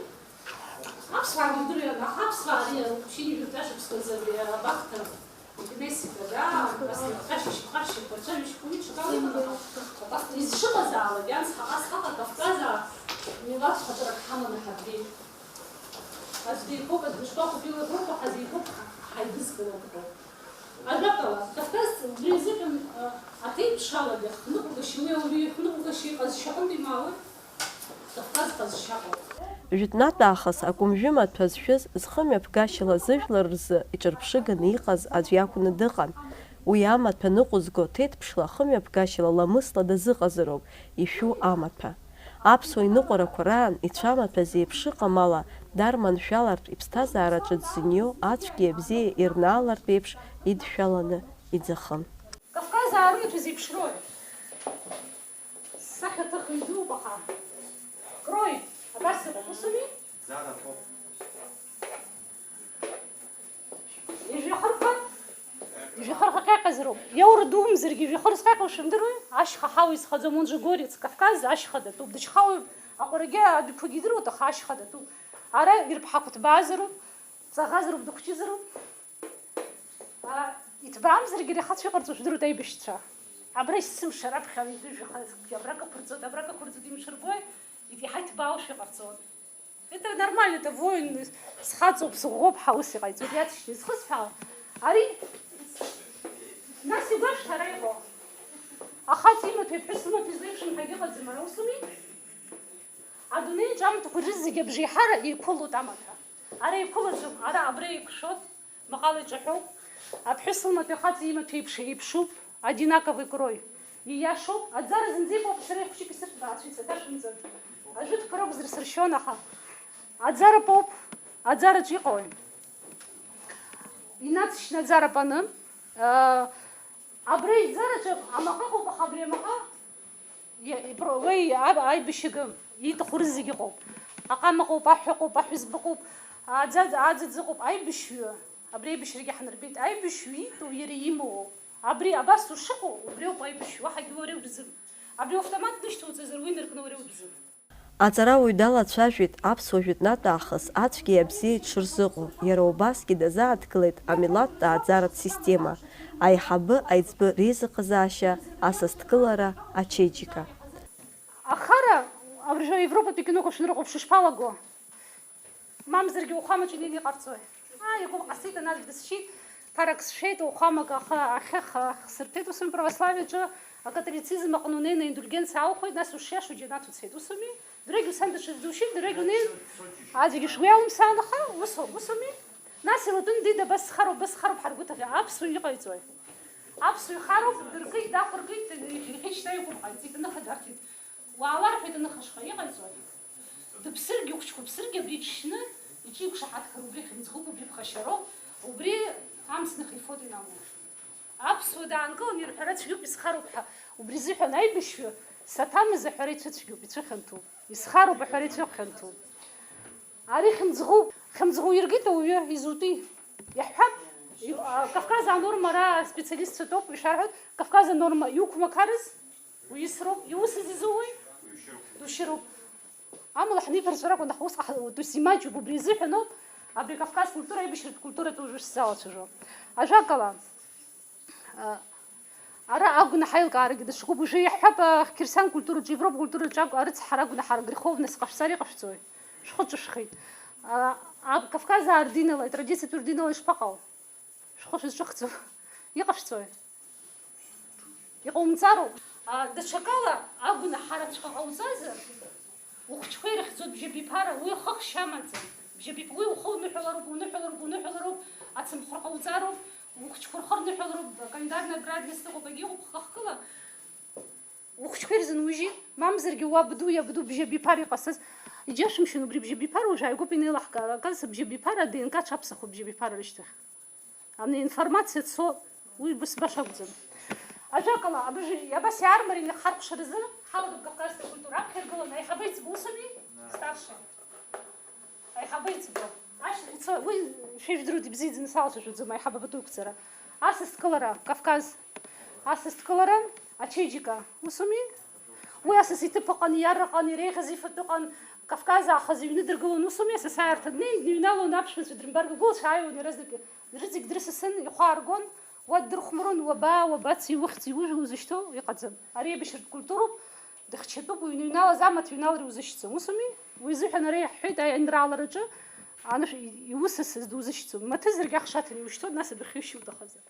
Аԥсуаагьы ирдыруан, аха аԥсуаа ари ԥшьынҩажәи жәаф шықәсқәа рзы абри абахҭа, Гнесида, да, абас рхашьышьқәа, рхашьышьқәа, рцәажәашьақәа уи ҽакала иҟан, аха абас изшыҟазаалак, ианцҳа, ас ҳаҟа Кавказаа милаҭ хаҵарак ҳаманы ҳабдеит. Аӡә деиқәоуп, аӡә дышԥахәыԥ, Европа ҳазеиқәуп, ҳаидызкыло акәтоуп. Ажәакала, Кавказ убри азыҳәан, а, аҭеиԥшралада хныҟәгашьа, уи ауаҩы ихныҟәгашьа иҟазшьа аҟынтә имаауеит, Кавказ ҟазшьа ыҟоуп. Жәытәнатә аахыс акәымжәы маҭәа зшәыз, зхымҩаԥгашьала зыжәлар рзы иҿырԥшыганы иҟаз аӡә иакәны дыҟан. Уи амаҭәа ныҟәызго, ҭеиҭԥшла, хымҩаԥгашьала, ламысла дазыҟазароуп ишәу амаҭәа. Аԥсуа иныҟәарақәа раан ицәамаҭәаз еиԥш ыҟам ала, дарманшәалартә иԥсҭазаараҿы дзынио ацәгьеи абзиеи ирнаалартә еиԥш идшәаланы иӡахын. Кавказ аарымаҭәа зеиԥшрои? Сахьаҭыхыҩ дууп, аха крои, абас ыҟоуп, ус ауми? Ижәҩахырқәа, ижәҩахырқәа ҟьаҟьазароуп. Иаура думзаргьы, ижәҩахыр зҟьаҟьоу шәымдыруеи? Ашьха ҳауа изхаӡом, он же горец, Кавказ ашьха датәуп. Дычхауаҩуп, аҟәарагьы адәқәагьы идыруеит, аха ашьха датәуп. Ара ирԥҳақәа ҭбаазароуп, ҵаӷазароуп, дыхәҷызароуп. А, иҭбаамзаргьы, иара ихацәа иҟарҵо жәдыруеит аибашьцәа. Абра есымша раԥхьа ижәҩахырқәа абра кықәырҵоит, абра кықәырҵоит, имҽырбои, иаҳа иҭбаауашәа иҟарҵоит. Это нормально, это воин, схаҵоуп, сыӷәӷәоуп ҳәа ус иҟаиҵоит, иаҵшьны изхысҳәаау. Ари, нас игәашәҭ ара иҟоу. Ахаҵа имаҭәеи аԥҳәыс лымаҭәеи злеиԥшым ҳәагьы ыҟаӡам, ара усуми? Адунеиаҿ амаҭәақәа рызегьы абжеиҳара еиқәылоит амаҭәа. Ара еиқәылаӡом, ара абра еиқәшәоит, маҟала иҿаҳәоуп. Аԥҳәыс лымаҭәеи ахаҵа имаҭәеи еиԥш еиԥшуп. Одинаковый крой. Ииашоуп, аӡара зынӡа иҟоуп, сара ихәҷык исырҭбаацәеит, саҭашәымҵан. Ажәытәқәа ракәзар сыршьон, аха аӡара поуп, аӡараҿ иҟои? Инацшьны аӡара паны, аа, абра иӡараҿы амаҟа ыҟоуп, аха абри амаҟа иа-, ипро-, уи аб-, аибашьыга ииҭаху рызегь ыҟоуп. Аҟама ыҟоуп, аҳәа ыҟоуп, аҳәызба ыҟоуп, аӡаӡ-, аӡаӡ ыҟоуп, аибашьҩы. Абри аибашьрагьы ҳанарбеит, аибашьҩы ииҭо иара имоу. Абри абас ушыҟоу, убри ауп аибашьҩы, уаҳагьы уара иузым. Абри автомат дышьҭоуҵазар, уи инаркны уара иузым. Аҵарауаҩ далацәажәеит аԥсуа жәытәнатә аахыс ацәгьеи абзиеи дшырзыҟоу, иара убасгьы дазааҭгылеит амилаҭтә ааӡаратә система, аиҳабы аиҵбы реизыҟазаашьа, асасдкылара, ачеиџьыка. Ахара, абыржәы Европатәи киноқәа шәнырҟәыԥш ишԥалаго? Мамзаргьы уахәамаҿ инеины иҟарҵои? Аа, иагәым ҟасҵеит, анаҩс дысшьит, ԥарак сшәеит, уахәамак ахы ахьы х-, хсырҭеит, ус ауми, православиаҿы акатолицизм аҟны унеины аиндульгенциа аухәеит, нас ушиашоу џьанаҭ уцеит, ус ауми? Дырҩегь усан даҽаӡә душьит, дырҩегь унеин, аӡәгьы шгәы иалымсаан, аха ус ауп, ус ауми? Нас илатәын, дида, абас схароуп, абас схароуп, ҳаргәыҭаӷьы, аԥсуа иҟаиҵои? Аԥсуа ихароуп, дыркит, дақәыркит, иахьа шьҭа иҟоуп, ҟаиҵеит, аныха дарҭеит. Уаала, рҳәеит, аныха ашҟа, иҟаиҵои? Дыԥсыргьы, ухәыҷқәа ԥсыргьы, абри иҽшьны, иҿы иқәшаҳаҭхар, убри хьымӡӷуп, убри ԥхашьароуп, убри амцныха ифоит инамур. Аԥсуа даанкылан ирҳәара цәгьоуп, исхароуп ҳәа. Убри изыҳәан аибашьҩы саҭамыз аҳәара ицәыцәгьоуп, ицәыхьанҭоуп. Исхароуп аҳәара ицәыхьанҭоуп. Ари хьымӡӷуп, хьымӡӷ уиргеит ауаҩы, изутәи? Иаҳҳәап, и-, а, Кавказ анорма ара специалистцәа тәоуп, ишарҳәоит, Кавказ анорма иуқәмақарыз, уисроуп, иусыз изууеи? Душьыроуп. Амала ҳнеиԥырҵәар акәын, аха усҟан ҳа-, ус имаҷуп, убри изыҳәан ауп абри Кавказ культура, аибашьратә культура атәы уажәы шсзалацәажәо. Ажәакала, а, ара агәнаҳа аилкаарагьы даҽакуп, уже иаҳҳәап, а, хқьырсиан культураҿы, Европа культураҿы агә-, арыцҳара агәнаҳара греховность ҟашәҵар иҟашәҵои? Шәхы ҿышәхеит. А, а, Кавказаа рдинала, атрадициатә рдинала ишԥаҟоу? Шәхы шәызҿыхӡо иҟашәҵои? Иҟоумҵароуп. А, даҽакала, агәнаҳарацәа ҟауҵазар, ухәыҷқәа ирыхьӡоит бжьабиԥара, уи хыхшьа амаӡам. Бжьабиԥ-, уи ухы уныҳәалароуп, уныҳәалароуп, уныҳәалароуп, ацымхәра ҟауҵароуп, ухәыҷқәа рхы рныҳәалароуп, акалендарная градиа сыҟоуп, егьыҟоуп хкы-хкыла. Ухәыҷқәа ирзынужьит, мамзаргьы уабду, иабду бжьабиԥара иҟасҵаз. Иџьашәымшьан убри бжьабиԥара уажә ааигәоуп инеилаҳкаар, аказ бжьабиԥара ДНК аҽаԥсахуп бжьабиԥара рышьҭахь. Ани информациа цо, уи быс баша акәӡам. Ажәакала, абыржәы абас иаармарианы ҳаркәшаразы ҳалагап Кавказская культура аԥхьа иргыланы аиҳабы иӡбо усами? Старший. Аиҳабы иӡбо. Ашьҭахь ицо, уи шәа ижәдыруеит, ибзиаӡаны салацәажәаӡом, аиҳабы пату иқәҵара. Асасдкылара, Кавказ. Асасдкылара, ачеиџьыка. Усуми? Уи асас иҭыԥ ыҟан, иара ыҟан, иреиӷьыз ифатә ыҟан. Кавказ аахыс иҩны дыргылон, усуми? Асасааирҭа днеин, дныҩналон, аԥшәмацәа дрымбар, ргәылацәа ааиуан, иаразнак. Рыҵегь дрысасын, ихәы ааргон, уа ддырхәмарун, уабаа, уабацеи, иухьӡи, ужәла узышьҭоу, иҟаӡам. Ари аибашьратә культуроуп, дыхьчатәуп, уҩныҩналаз амаҭ иҩналар иузышьҭӡом. Усуми? Уи изыҳәан ара иаҳҳәеит аинраалараҿы, анышә иусасыз дузышьҭӡом. Маҭызаргьы ахшаҭан иушьҭуан, нас адәахьы иушьуа уҭахазар.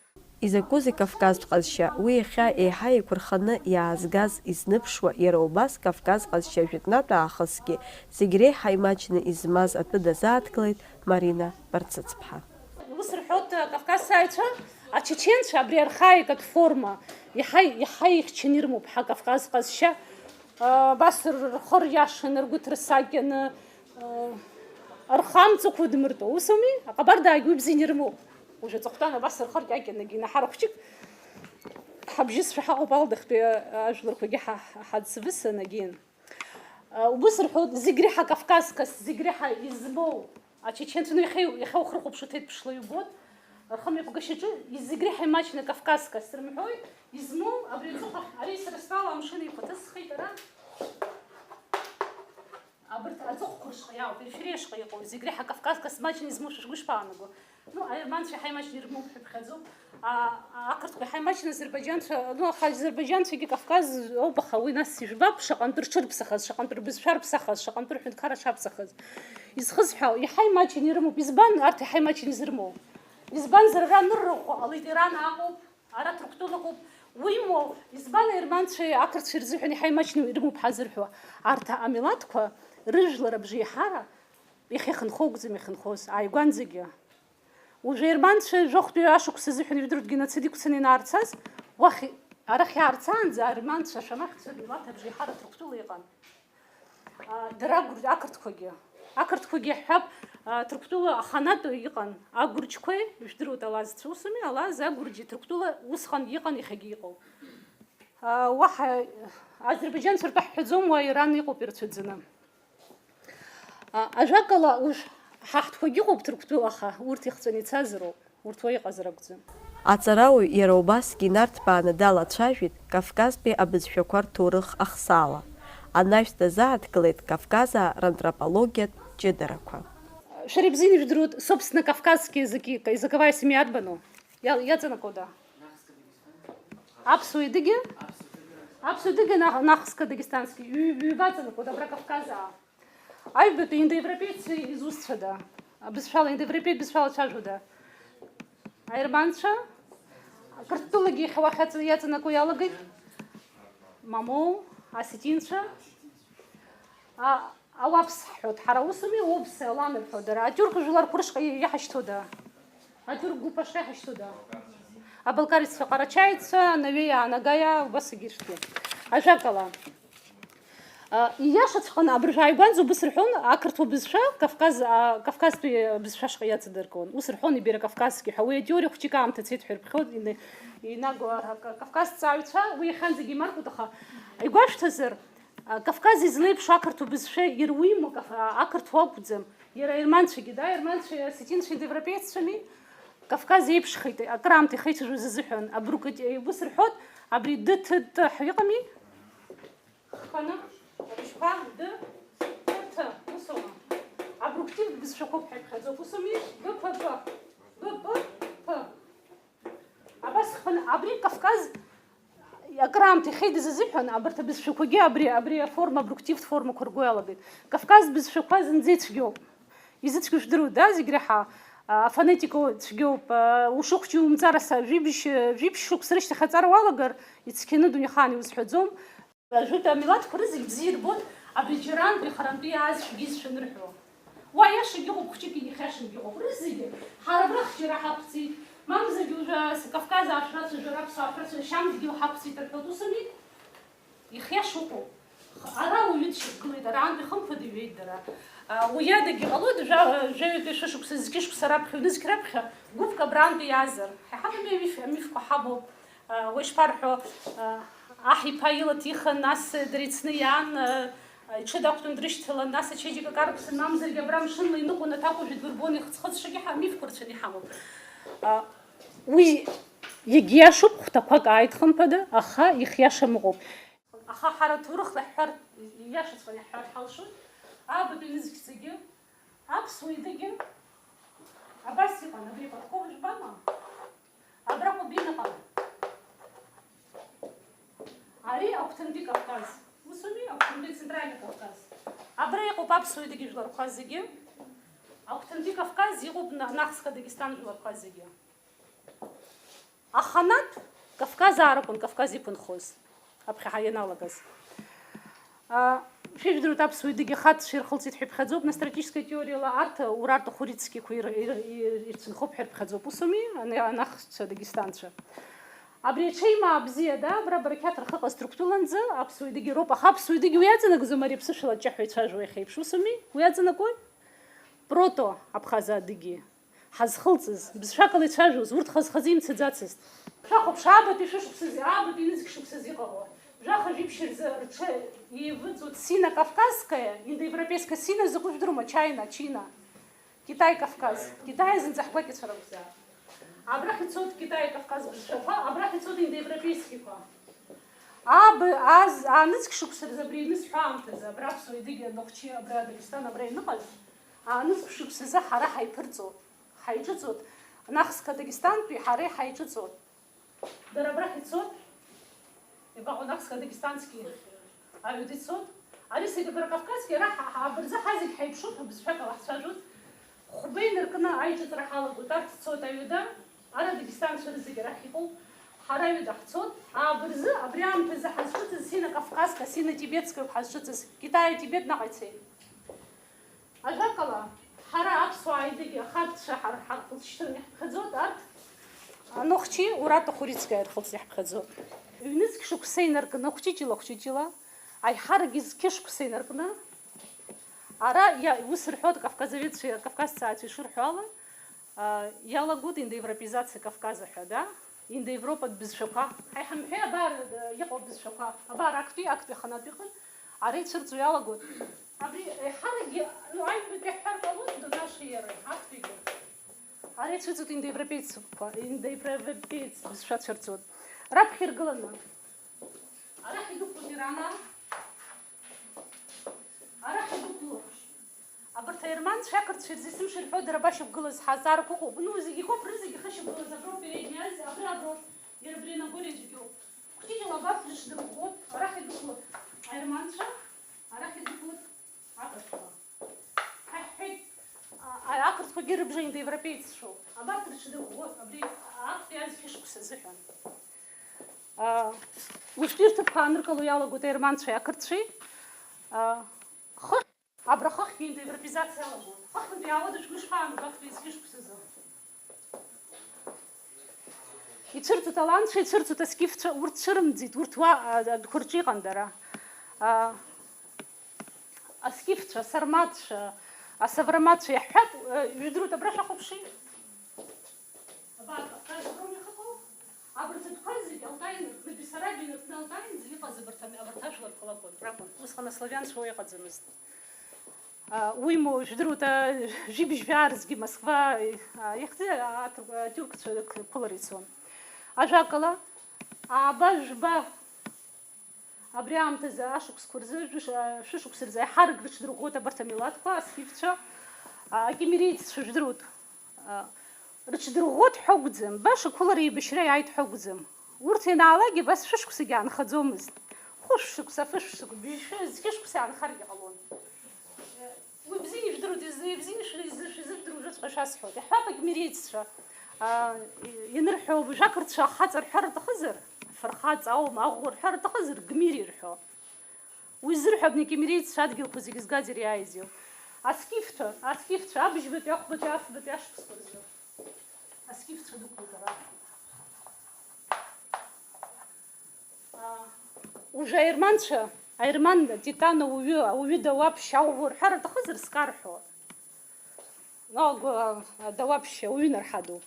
Изакәызеи Кавказ ҟазшьа? Уи иахьа еиҳа еиқәырханы иаазгаз изныԥшуа, иара убас Кавказ ҟазшьа жәытәнатә аахысгьы зегь реиҳа имаҷны измаз атәы дазааҭгылеит Марина Барцыцԥҳа. Ус рҳәоит, Кавказааҩцәа, ачеченцәа абри архаикатә форма иаҳа, иаҳа ихьчаны ирымоуп ҳа Кавказ ҟазшьа. Абас рхы риашаны, ргәы ҭырсакьаны, рхы амҵәақәа дмыртәо. Ус ауми? Аҟабардаагьы уи бзианы ирымоуп. Уажә аҵыхәтәан абас рхы ркьакьанагьы, наҳар хәҷык ҳабжьысшәа ҳаҟоуп, алдаҳтәи ажәларқәагьы ҳа-, ҳацвысан агьин. Убыс рҳәоит, зегь реиҳа Кавказскость, зегь реиҳа измоу ачеченцәа, ну, иахьа, иахьа ухрыхәаԥшуа ҭеиҭԥшла иубоит, рхымҩаԥгашьаҿы зегь реиҳа имаҷны Кавказскость рымҳәои, измоу абри аҵыхәахь, ари сара стәала амшын еиқәаҭысхеит ара. Абарҭ аҵыхәқәа рышҟа иаау, аперифериа ашҟа иҟоу, зегь реиҳа Кавказскость маҷны измоу шәа шәгәы ишԥаанаго? Ну, аерманцәа иаҳа имаҷны ирымоуп ҳәа иԥхьаӡоуп. А, а, ақырҭқәа иаҳа имаҷны азербаџьанцәа, ну, аха азербаџьанцәагьы Кавказ ауп, аха уи нас ижәбап, шаҟантә рҽырԥсахаз, шаҟантә рбызшәа рԥсахаз, шаҟантә рҳәынҭқарра шаԥсахаз. Изхысҳәаау, иаҳа имаҷны ирымоуп. Избан арҭ иаҳа имаҷны изрымоу? Избанзар, ара анырраӷәӷәа ҟалеит, Иран аҟоуп, ара Ҭырқәтәылаҟоуп. Уимоу, избан аерманцәеи ақырҭцәеи рзыҳәан иаҳа имаҷны ирымоуп ҳазырҳәо? Арҭ амилаҭқәа рыжәлар абжеиҳара иахьа ихынҳәуа акәӡам ихынҳәуаз, ааигәанӡагьы. Уажә аерманцәа жәохәтәи ашықәс азыҳәан ижәдыруеит геноцид иқәцаны ианаарцаз, уахь, арахь иаарцаанӡа аерманцәа ашәамахьцәа рмилаҭ абжеиҳара Ҭырқәтәыла иҟан. А, дара агәр-, ақырҭқәагьы. Ақырҭқәагьы иаҳҳәап, а, Ҭырқәтәыла аханатә иҟан. Агәырџьқәеи, ижәдыруеит алазцәа усуми, алаз, агәырџьи Ҭырқәтәыла усҟан иҟан, иахьагьы иҟоуп. А, уаҳа азербаџьанцәа ртәы ҳҳәаӡом, уа Иран иҟоуп ирацәаӡаны. А, ажәакала, уажә ҳаҳҭқәагьы ыҟоуп Ҭырқәтәыла, аха урҭ ихҵәаны ицазароуп. Урҭ уа иҟазар акәӡам. Аҵарауаҩ иара убасгьы инарҭбааны далацәажәеит Кавказтәи абызшәақәа рҭоурых ахсаала. Анаҩс дазааҭгылеит Кавказаа рантропологиатә ҷыдарақәа. Шәара ибзианы ижәдыруеит, собственно, кавказские языки, языковая семья арбану? Иа-, иаҵанакуада? Аԥсуа идыгьы? Аԥсуа идыгьы нах-, нахыс кадагестански. Ҩ-, ҩбаҵанакуада абра Кавказаа? Аҩбатәи индоевропееццәа изусҭцәада? Абызшәала, индоевропеитә бызшәала цәажәода? Аерманцәа? Қырҭтәылагьы иахьа уахь аҵ-, иаҵанакуа иалагеит? Мамоу, осетинцәа? А, ауапс ҳҳәоит, ҳара усуми, уапс алан рҳәо дара. Атиурк жәларқәа рышҟа иаҳашьҭода? Атиурк гәыԥ ашҟа иаҳашьҭода? Абалкариццәа, ҟарачаиццәа, анавеи, аанагая, убас егьырҭгьы. Ажәакала, а, ииашаҵәҟьаны абыржәы ааигәанӡа убыс рҳәон, ақырҭуа бызшәа Кавказ, а, Кавказтәи бызшәа ашҟа иаҵадыркуан. Ус рҳәон иберо-кавказски ҳәа. Уи атеориа хәҷык аамҭа цеит ҳәа ирыԥхьоит, ин-, инагоу ар-, ак-, Кавказ ҭҵааҩцәа, уи иахьанӡагьы имаркуеит, аха игәашәҭазар, а, Кавказ излеиԥшу ақырҭуа бызшәа ируимоуп, а, ақырҭуа акәӡам. Иара аерманцәагьы, да, аерманцәеи осетинцәеи индоевропееццәами? Кавказ еиԥшхеит, акыраамҭа ихеицәажәоз азыҳәан, абрук, ус рҳәоит, абри Д Т Т ҳәа иҟами? Хԥаны, абжьқәа Д Т Т, усоума? Абруктивтә бызшәақәоуп ҳәа иԥхьаӡоуп, усоуми? Г П П, Г П П. Абас хԥаны, абри Кавказ акыраамҭа ихеидыз азыҳәан, абарҭ абызшәақәагьы абри, абри аформа, абруктивтә формақәа рго иалагеит. Кавказ бызшәақәа зынӡа ицәгьоуп. Изыцәгьоу жәдыруеит, да, зегь реиҳа, а, афонетика цәгьоуп, а, ушыхәҷу иумҵар аса, жәибжь, жәибжь шықәса рышьҭахь аҵара уалагар, ицқьаны дунеихаан иузҳәаӡом. Жәытә амилаҭқәа рызегь бзиа ирбоит, абри џьарантәи харантәи иааз шәгьы изшәаны рҳәо. Уа иашагь ыҟоуп, хәҷык иахьиашагь ыҟоуп. Рызегьы, ҳара абра хџьара ҳақәҵит, мамзаргьы уажәы Кавказ аашәарацәа, жәара аԥсуаа шәарацәа, шьамдгьыл ҳақәҵит рҳәоит, усыми? Ихиашоуп. Ара уаҩы дшьақәгылеит, араантәи хымԥада иҩеит дара. А, уи адагьы ҟалоит, жәа-, жәаҩатәи шәышықәса, зқьышықәса раԥхьа, ҩнызқь раԥхьа гәыԥк абраантәи иаазар. Ҳа иҳамами амиф-, амифқәа ҳамоуп. А, уи шԥарҳәо, а, аҳ иԥа ила ҭихын, нас дара ицны иаан, а, иҽы дақәтәан дрышьҭалан, нас ачеиџьыка карԥсан, мамзаргьы абра мшынла иныҟәон, аҭакәажә дбырбон, ихыҵ-хыҵшагьы ҳа-, амифқәа рацәаны иҳамоуп. А, уи иагьиашоуп, хәҭақәак ааит, хымԥада, аха ихиашам ыҟоуп. Аха ҳара ҭоурыхла ҳҳәар, ииашаҵәҟьаны иаҳҳәар ҳалшоит, аабатәи нызқьҵагьы, аԥсуа идагьы абас иҟан, абри Каткова жәбама? Абра Кубин ыҟан. Ари агәҭантәи Кавказ. Усуми, агәҭантәи Центральный Кавказ. Абра иҟоуп аԥсуа идагьы жәларқәа зегьы. Агәҭантәи Кавказ иҟоуп на-, нахсга Дагестан жәларқәа зегьы. Аханатә Кавказаа ракәын Кавказ иқәынхоз, аԥхьаҳа ианалагаз. А, шәыжәдыруеит, аԥсуа идагьы хатә ирхылҵит ҳәа иԥхьаӡоуп, настратическая теориала арҭ Урартә хәырицкиқәа ир-, ир-, ир-, ирцәынхоуп ҳәа ирԥхьаӡоуп, усуми, ани-, анахцәа дагестанцәа. Абри аҽеимаа бзиа, да, абра барақьаҭ рхы ҟазҭрықәтәыланӡа аԥсуа идагьы роуп, аха аԥсуа идагьы уи аҵанакӡом, ари аԥсышәала аҷҷаҳәа ицәажәо иахьеиԥш, усуми? Уи аҵанакуи? Прото-абхаза адыги. Ҳазхылҵыз, бызшәакала ицәажәоз, урҭ хаз-хазы имцаӡацызт. Шәахәаԥш, аабатәи шәышықәсазы, аабатәи нызқь шықәсазы иҟало, жәаха жәиԥшь рзы рҽы еивыҵуеит Сина Кавказская, индоевропейская Сина закәу жәдырума, Чаина, Чина, Китай Кавказ, Китай зынӡа ҳгәакьацәа ракәзаап. Абрахь ицоит Китай Кавказ бызшәақәа, абрахь ицоит индоевропейскиқәа. Аб-, аз-, аа нызқь шықәса рзы абри аҩны сҳәаамҭазы, абра аԥсуа идагьы анахәчи, абра Дагестан, абра иныҟаз, аа нызқь шықәсазы ҳара ҳаиԥырҵуеит. Ҳаиҿыҵуеит, нахсга Дагестантәи ҳареи ҳаиҿыҵуеит. Дара абрахь ицоит, ибаҟоу нахсга Дагестански аҩыда ицоит. Ари Северокавказски, ара ҳа, ҳа, абырзы ҳазегь ҳаиԥшуп ҳәа бызшәак ала ҳцәажәоит. Хәба инаркны аиҿыҵра ҳалагоит, арҭ цоит аҩыда, ара Дагестанцәа рызегь арахь иҟоуп. Ҳара аҩыда ҳцоит, аабырзы, абри аамҭазы ҳазҿыҵыз Сина Кавказка, Сина Тибетска ауп ҳазҿыҵыз, Китаи Тибет наҟ ицеит. Ажәакала, ҳара аԥсуаа идагьы ахархәцәа ҳар-, ҳархәыцшьҭраны иаҳԥхьаӡоит, арҭ анохчи Урартә ахәырицкаиа ирхылҵны иаҳԥхьаӡоит. Ҩнызқь шықәса инаркны, хәҷыҷыла, хәҷыҷыла, аиҳарак зқьы шықәса инаркны, ара иа-, ус рҳәоит, кавказоведцәеи кавказҭҵааҩцәеи шырҳәо ала, а, иалагоит индоевропеизациа Кавказа ҳәа, да? Индоевропатә бызшәақәа. Ҳа иҳамҳәеи, абар, а, иҟоу абызшәақәа, абар, актәи, актәи аханатә иҟан, ара ицәырҵуа иалагоит. Абри еиҳаракгьы, ну, аҩбатәи ҳҳәар ҟалоит, Донаши иареи, актәигьы. Ара ицәыӡуеит индоевропеецқәа, индоевропеец бызшәа цәырҵуеит. Раԥхьа иргыланы. Арахь идәықәлоит Ирана. Арахь идәықәлоит. Абарҭ аерманцәа ақырҭцәа ирзы есымша ирҳәо дара абашьақәгылаз ҳазаарқәа ыҟоуп. Ну, зегьы иҟоуп, рызегьы хышьақәгылаз аброуп Передняя Азиа, абра, аброуп. Иара абри анагәара ицәгьоуп. Хыҷыла абарҭ рыҽдырӷәӷәоит, арахь идәықәлоит аерманцәа, арахь идәықәлоит ақырҭқәа. Ҳа иҳҳәеит, а, а, ақырҭқәагьы рыбжа индоевропееццәоуп. Абарҭ рыҽдырӷәӷәоит, абри актәи азқьышықәса азыҳәан. А, уажәтәи рҭыԥқәа ааныркыло иалагоит аерманцәеи ақырҭцәеи. А, хыхь, абра хыхьтәи индоевропеизациа иалагоит. Хыхьынтәи иаауеит, шәгәы ишԥаанаго, актәи азқьышықәсазы. Ицәырҵуеит аланцәа, ицәырҵуеит аскифцәа, урҭ цәырымӡит, урҭ уа, а, адәқәа рҿы иҟан дара. А, аскифцәа, асарматцәа, асавраматцәа иаҳҳәап, э, ижәдыруеит, абра шәахәаԥши. Абар, Кавказ аброума иахьыҟоу? Абарҭ адәқәа зегьы Алтай инаркны, Бессарабиа инаркны Алтай инӡа иҟаз абарҭ ами-, абарҭ ажәларқәа лакәын, ракәын. Усҟан аславианцәа уа иҟаӡамызт. А, уимоу, жәдыруеит, а, жәибжь жәаарзгьы Москва, а, иахьӡи аҭырқә-, атиуркцәа қәылара ицон. Ажәакала, ааба, жәба, абри аамҭазы ашықәсқәа рзы, жәыш-, а, шәышықәса рзы аиҳарак рыҽдырӷәӷәоит абарҭ амилаҭқәа, аскифцәа, а, акимериеццәа, жәдыруеит, а, рыҽдырӷәӷәоит ҳәа акәӡам, баша ақәылара еибашьра иааит ҳәа акәӡам. Урҭ ианаалак, абас шәышықәсагьы аанхаӡомызт. Хәышә шықәса, фышә шықәса, бжьшәы, зқьышықәса аанхаргьы ҟалон. Уи бзиа ижәдыруеит, изы-, ибзиа ишәы-, изы-, шәизырдыруа жәаҵәҟьа шәасҳәоит. Иаҳҳәап, акимериеццәа, а, и-, ианырҳәо, жәақырҭцәа ахаҵа рҳәар рҭахызар, фырхаҵа аума, аӷәӷәа рҳәар рҭахызар, гмири рҳәо. Уи зырҳәо абни акимериеццәа адгьылқәа зегьы згаз ириааиз иоуп. Аскифцәа, аскифцәа, абыжьбатәи, ахәбатәи, афбатәи ашықәсқәа рзы. Аскифцәа дықәлеит ара. А, уажәы аерманцәа, аерман Титан ауаҩы, ауаҩы Дауаԥшь ауӷәы рҳәар рҭахызар, скарҳәо. Ного, а, Дауаԥшь ауаҩы нарҳаду.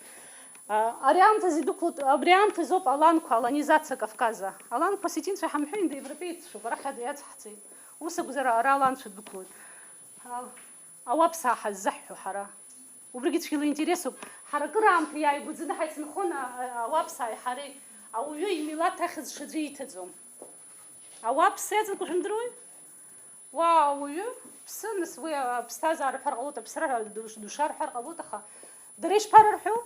А, ари аамҭазы идәықәлоит, абри аамҭазоуп аланқәа, аланизациа Кавказа. Аланқәа осетинцәа ҳамҳәеи, индоевропееццәоуп, арахь иацҳҵеит. Ус акәзар, ара аланцәа дәықәлоит. А, ауаԥсаа ҳаззаҳҳәо ҳара. Убригьы цәгьала интересуп. Ҳара акыраамҭа иааигәаӡаны ҳаицынхон, а, а, ауаԥсааи ҳареи. Ауаҩы имилаҭ ахьӡ ҽаӡәы иҭаӡом. Ауаԥс иаҵанакуа шәымдыруеи? Уа ауаҩы ԥсы, нас уи аԥсҭазаара ҳәар ҟалоит, аԥсра ду-, душар ҳәар ҟалоит, аха дара ишԥарырҳәо?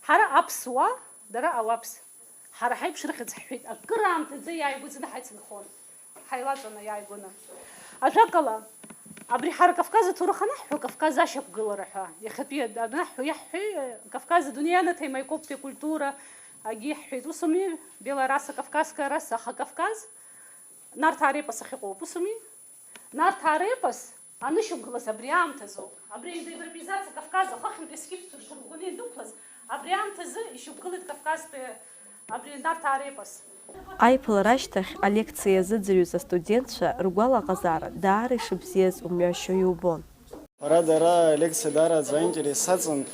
Ҳара аԥсуаа, дара ауаԥс. Ҳара ҳаиԥш рыхьӡ ҳҳәеит, акыраамҭаӡа иааигәаӡаны ҳаицынхон, ҳаилаҵәаны иааигәаны. Ажәакала, абри ҳара Кавказ аҭоурых анаҳҳәо, Кавказ ашьақәгылара ҳәа, иахьатәи анаҳҳәо, иаҳҳәеи, Кавказ адунеи анаҭеимаикоптәи акультура агьы иаҳҳәеит. Ус ауми, белая раса, кавказская раса, аха Кавказ, Нарҭаа репос ахьыҟоуп, ус ауми? Нарҭаа репос анышьақәгылаз абри аамҭазоуп. Абри аевропеизациа Кавказ ахыхьынтәи аскифцәа рҽырӷәӷәаны иандәықәлаз, абри аамҭазы ишьақәгылеит Кавказтәи абри Нарҭаа репос. Аиԥылара ашьҭахь алекциа иазыӡырҩыз астудентцәа ргәалаҟазаара даара ишыбзиаз умҩашьо иубон. Ара дара алекциа даараӡа аинтерес аҵан,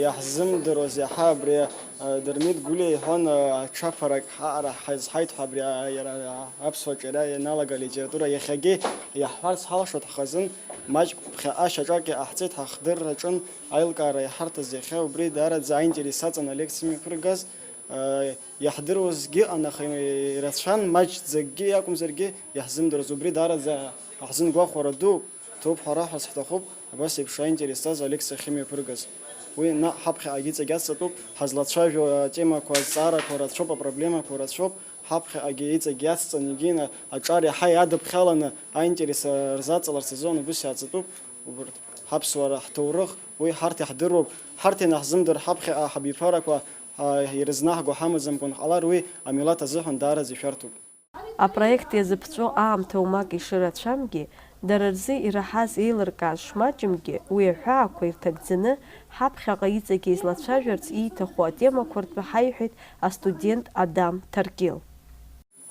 иаҳзымдыруаз иаҳа абри, а, Дырмит Гәлиа иҳәон, а, аҽаԥарак ҳаҟара ҳазҳаит ҳәа абри, а, иара, а, аԥсуа ҿиара ианалага алитература иахьагьы иаҳҳәарц ҳалшоит ҳхазын, маҷк ԥхьаҟа шьаҿак иҟаҳҵеит ҳахдырраҿын аилкаара иҳарҭаз иахьа, убри даараӡа аинтерес аҵан алекциа имҩаԥыргаз, а, иаҳдыруазгьы ыҟан, аха ирацәан, маҷӡакгьы иакәымзаргьы иаҳзымдыруаз, убри даараӡа ҳзынгәахәара дууп. Ҭоуп ҳәа раҳәарц ҳҭахуп, абас еиԥш аинтерес зҵаз алекциа ахьымҩаԥыргаз. Уи наҟ ҳаԥхьаҟагьы иҵегь ацҵатәуп, ҳазлацәажәо атемақәа, азҵаарақәа рацәоуп, апроблемақәа рацәоуп, ҳаԥхьаҟагьы иҵегь иацҵан, егьина аҿар иаҳа иадыԥхьаланы аинтерес рзаҵаларц азы убыс иааҵатәуп убарҭ. Ҳаԥсуара, ҳҭоурых, уи ҳарҭ иаҳдыруп, ҳарҭ ианаҳзымдыр, ҳаԥхьаҟа ҳабиԥарақәа, а, ирызнаҳго ҳамаӡамкәан ҳҟалар, уи амилаҭ азыҳәан даараӡа ишәарҭоуп. Апроект иазыԥҵәо аамҭа уамак ишырацәамгьы, дара рзы ираҳаз еилыркааз шмаҷымгьы, уи аҳәаақәа ирҭагӡаны, ҳаԥхьаҟа иҵегьы излацәажәарц ииҭаху атемақәа ртәы ҳаиҳәеит астудент Адам Ҭаркьыл.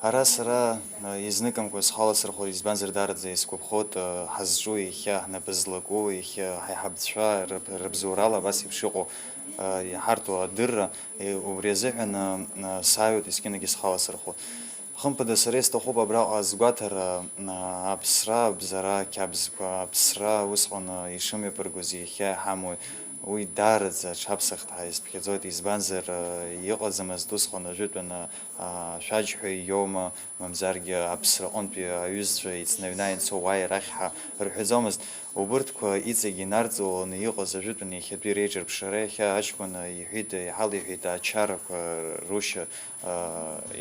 Ара сара, э, изныкымкәа схаласырхәуеит, избанзар, даараӡа исгәаԥхоит, э, ҳазҿу, иахьа ҳнапы злаку, иахьа ҳаиҳабацәа рыб-, рыбзоурала абас еиԥш иҟоу, э, иҳарҭо адырра, э, убри азыҳәан, э, э, сааиуеит, есқьынагьы схаласырхәуеит. Хымԥада, сара исҭахуп абраҟа азгәаҭара, а, аԥсра, абзара, ақьабзқәа, аԥсра усҟан, а, ишымҩаԥыргоз иахьа иҳамоу, Уи даараӡа аҽаԥсахт ҳәа изԥхьаӡоит, избанзар, иҟаӡамызт усҟан ажәытәан ашәаџьҳәаҩ иоума, мамзаргьы аԥсраҟынтәи аҩызцәа ицны аҩны ианцо уааи арахь ҳәа рҳәаӡомызт. Убырҭқәа иҵегь инарҵауланы иҟаз ажәытәан иахьатәи реиҿырԥшра иахьа аҷкәын иҳәеит, иҳалиҳәеит ачарақәа рушьа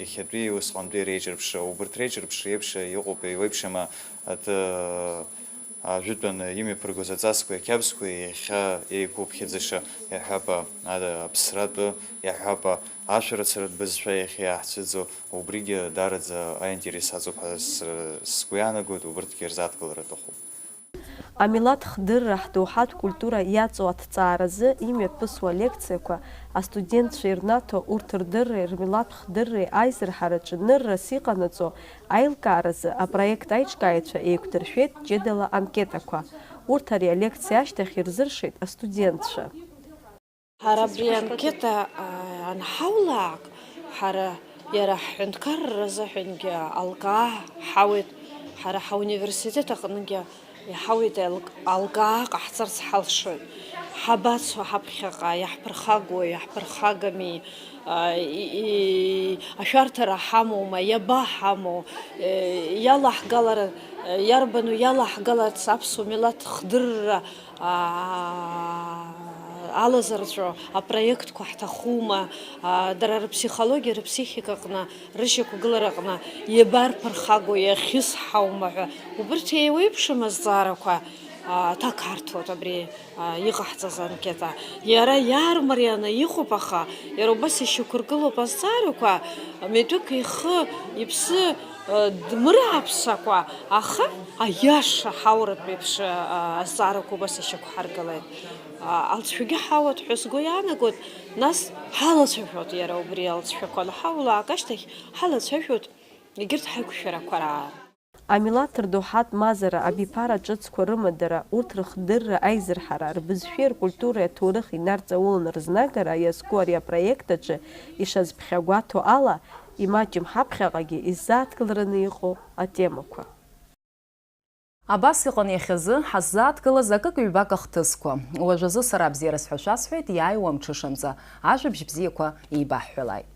иахьатәи усҟантәи реиҿырԥшра. Убырҭ реиҿырԥшра еиԥш иҟоуп, еиуеиԥшым аҭы ажәытәан имҩаԥыргоз аҵасқәеи ақьабзқәеи иахьа еиқәыԥхьаӡаша иаҳәап, аԥсратәы иаҳәап, ашәарыцаратә бызшәа иахьа иаҳцәыӡуа, убригьы даараӡа аинтерес аҵоуп ҳәа сгәы иаанагоит, убырҭгьы рзааҭгылара аҭахуп. Амилаҭ хдырра ҳдоуҳатә культура иаҵоу аҭҵааразы имҩаԥысуа алекциақәа, астудентцәа ирнаҭо урҭ рдырреи рмилаҭ хдырреи аизырҳараҿы ныррас иҟанаҵо аилкааразы апроект аиҿкааҩцәа еиқәдыршәеит ҷыдала анкетақәа. Урҭ ари алекциа ашьҭахь ирзыршеит астудентцәа. Ҳара абри анкета, а, анҳаулаак, ҳара иара ҳҳәынҭқарра азыҳәангьы алкаа ҳауеит, ҳара ҳауниверситет аҟныгьы иҳауеит алк-, алкаа ҟаҳҵарц ҳалшоит. Ҳабацо ҳаԥхьаҟа, иаҳԥырхагои, иаҳԥырхагами, а, и-, и-, ашәарҭара ҳамоума, иабаҳамоу, э, иалаҳгалар-, э, иарбану иалаҳгаларц аԥсуа милаҭ хдырра, аа, алазырҵәо апроектқәа ҳҭахума, аа, дара рыԥсихологиа, рыԥсихикаҟны, рышьақәгылараҟны иабарԥырхагоу, иахьысҳаума ҳәа, убырҭ еиуеиԥшым азҵаарақәа, аа, ҭак арҭоит абри, аа, иҟаҳҵаз анкета. Иара иаармарианы иҟоуп, аха иара убас ишьақәыргылоуп азҵаарақәа, митәык ихы, иԥсы, Дмырааԥсакәа, аха аиаша ҳауратә еиԥш, а, азҵаарақәа убас ишьақәҳаргылеит. А, алҵшәагьы ҳауат ҳәа сгәы иаанагоит, нас ҳалацәажәот иара убри алҵшәақәа анҳаулаак ашьҭахь, ҳалацәажәот егьырҭ ҳаиқәшәарақәа раан. Амилаҭ рдоуҳатә мазара, абиԥара ҿыцқәа рымадара, урҭ рыхдырра, аизырҳара, рбызшәеи ркультуреи аҭоурых инарҵауланы рызнагара иазку ари апроект аҿы ишазԥхьагәаҭоу ала, имаҷым ҳаԥхьаҟагьы иззааҭгылараны иҟоу атемақәа. Абас иҟан иахьазы ҳаззааҭгылаз акык-ҩбак ахҭысқәа. Уажәазы сара бзиараз ҳәа шәасҳәеит, иааиуа амҽышанӡа ажәабжь бзиақәа еибаҳҳәалааит.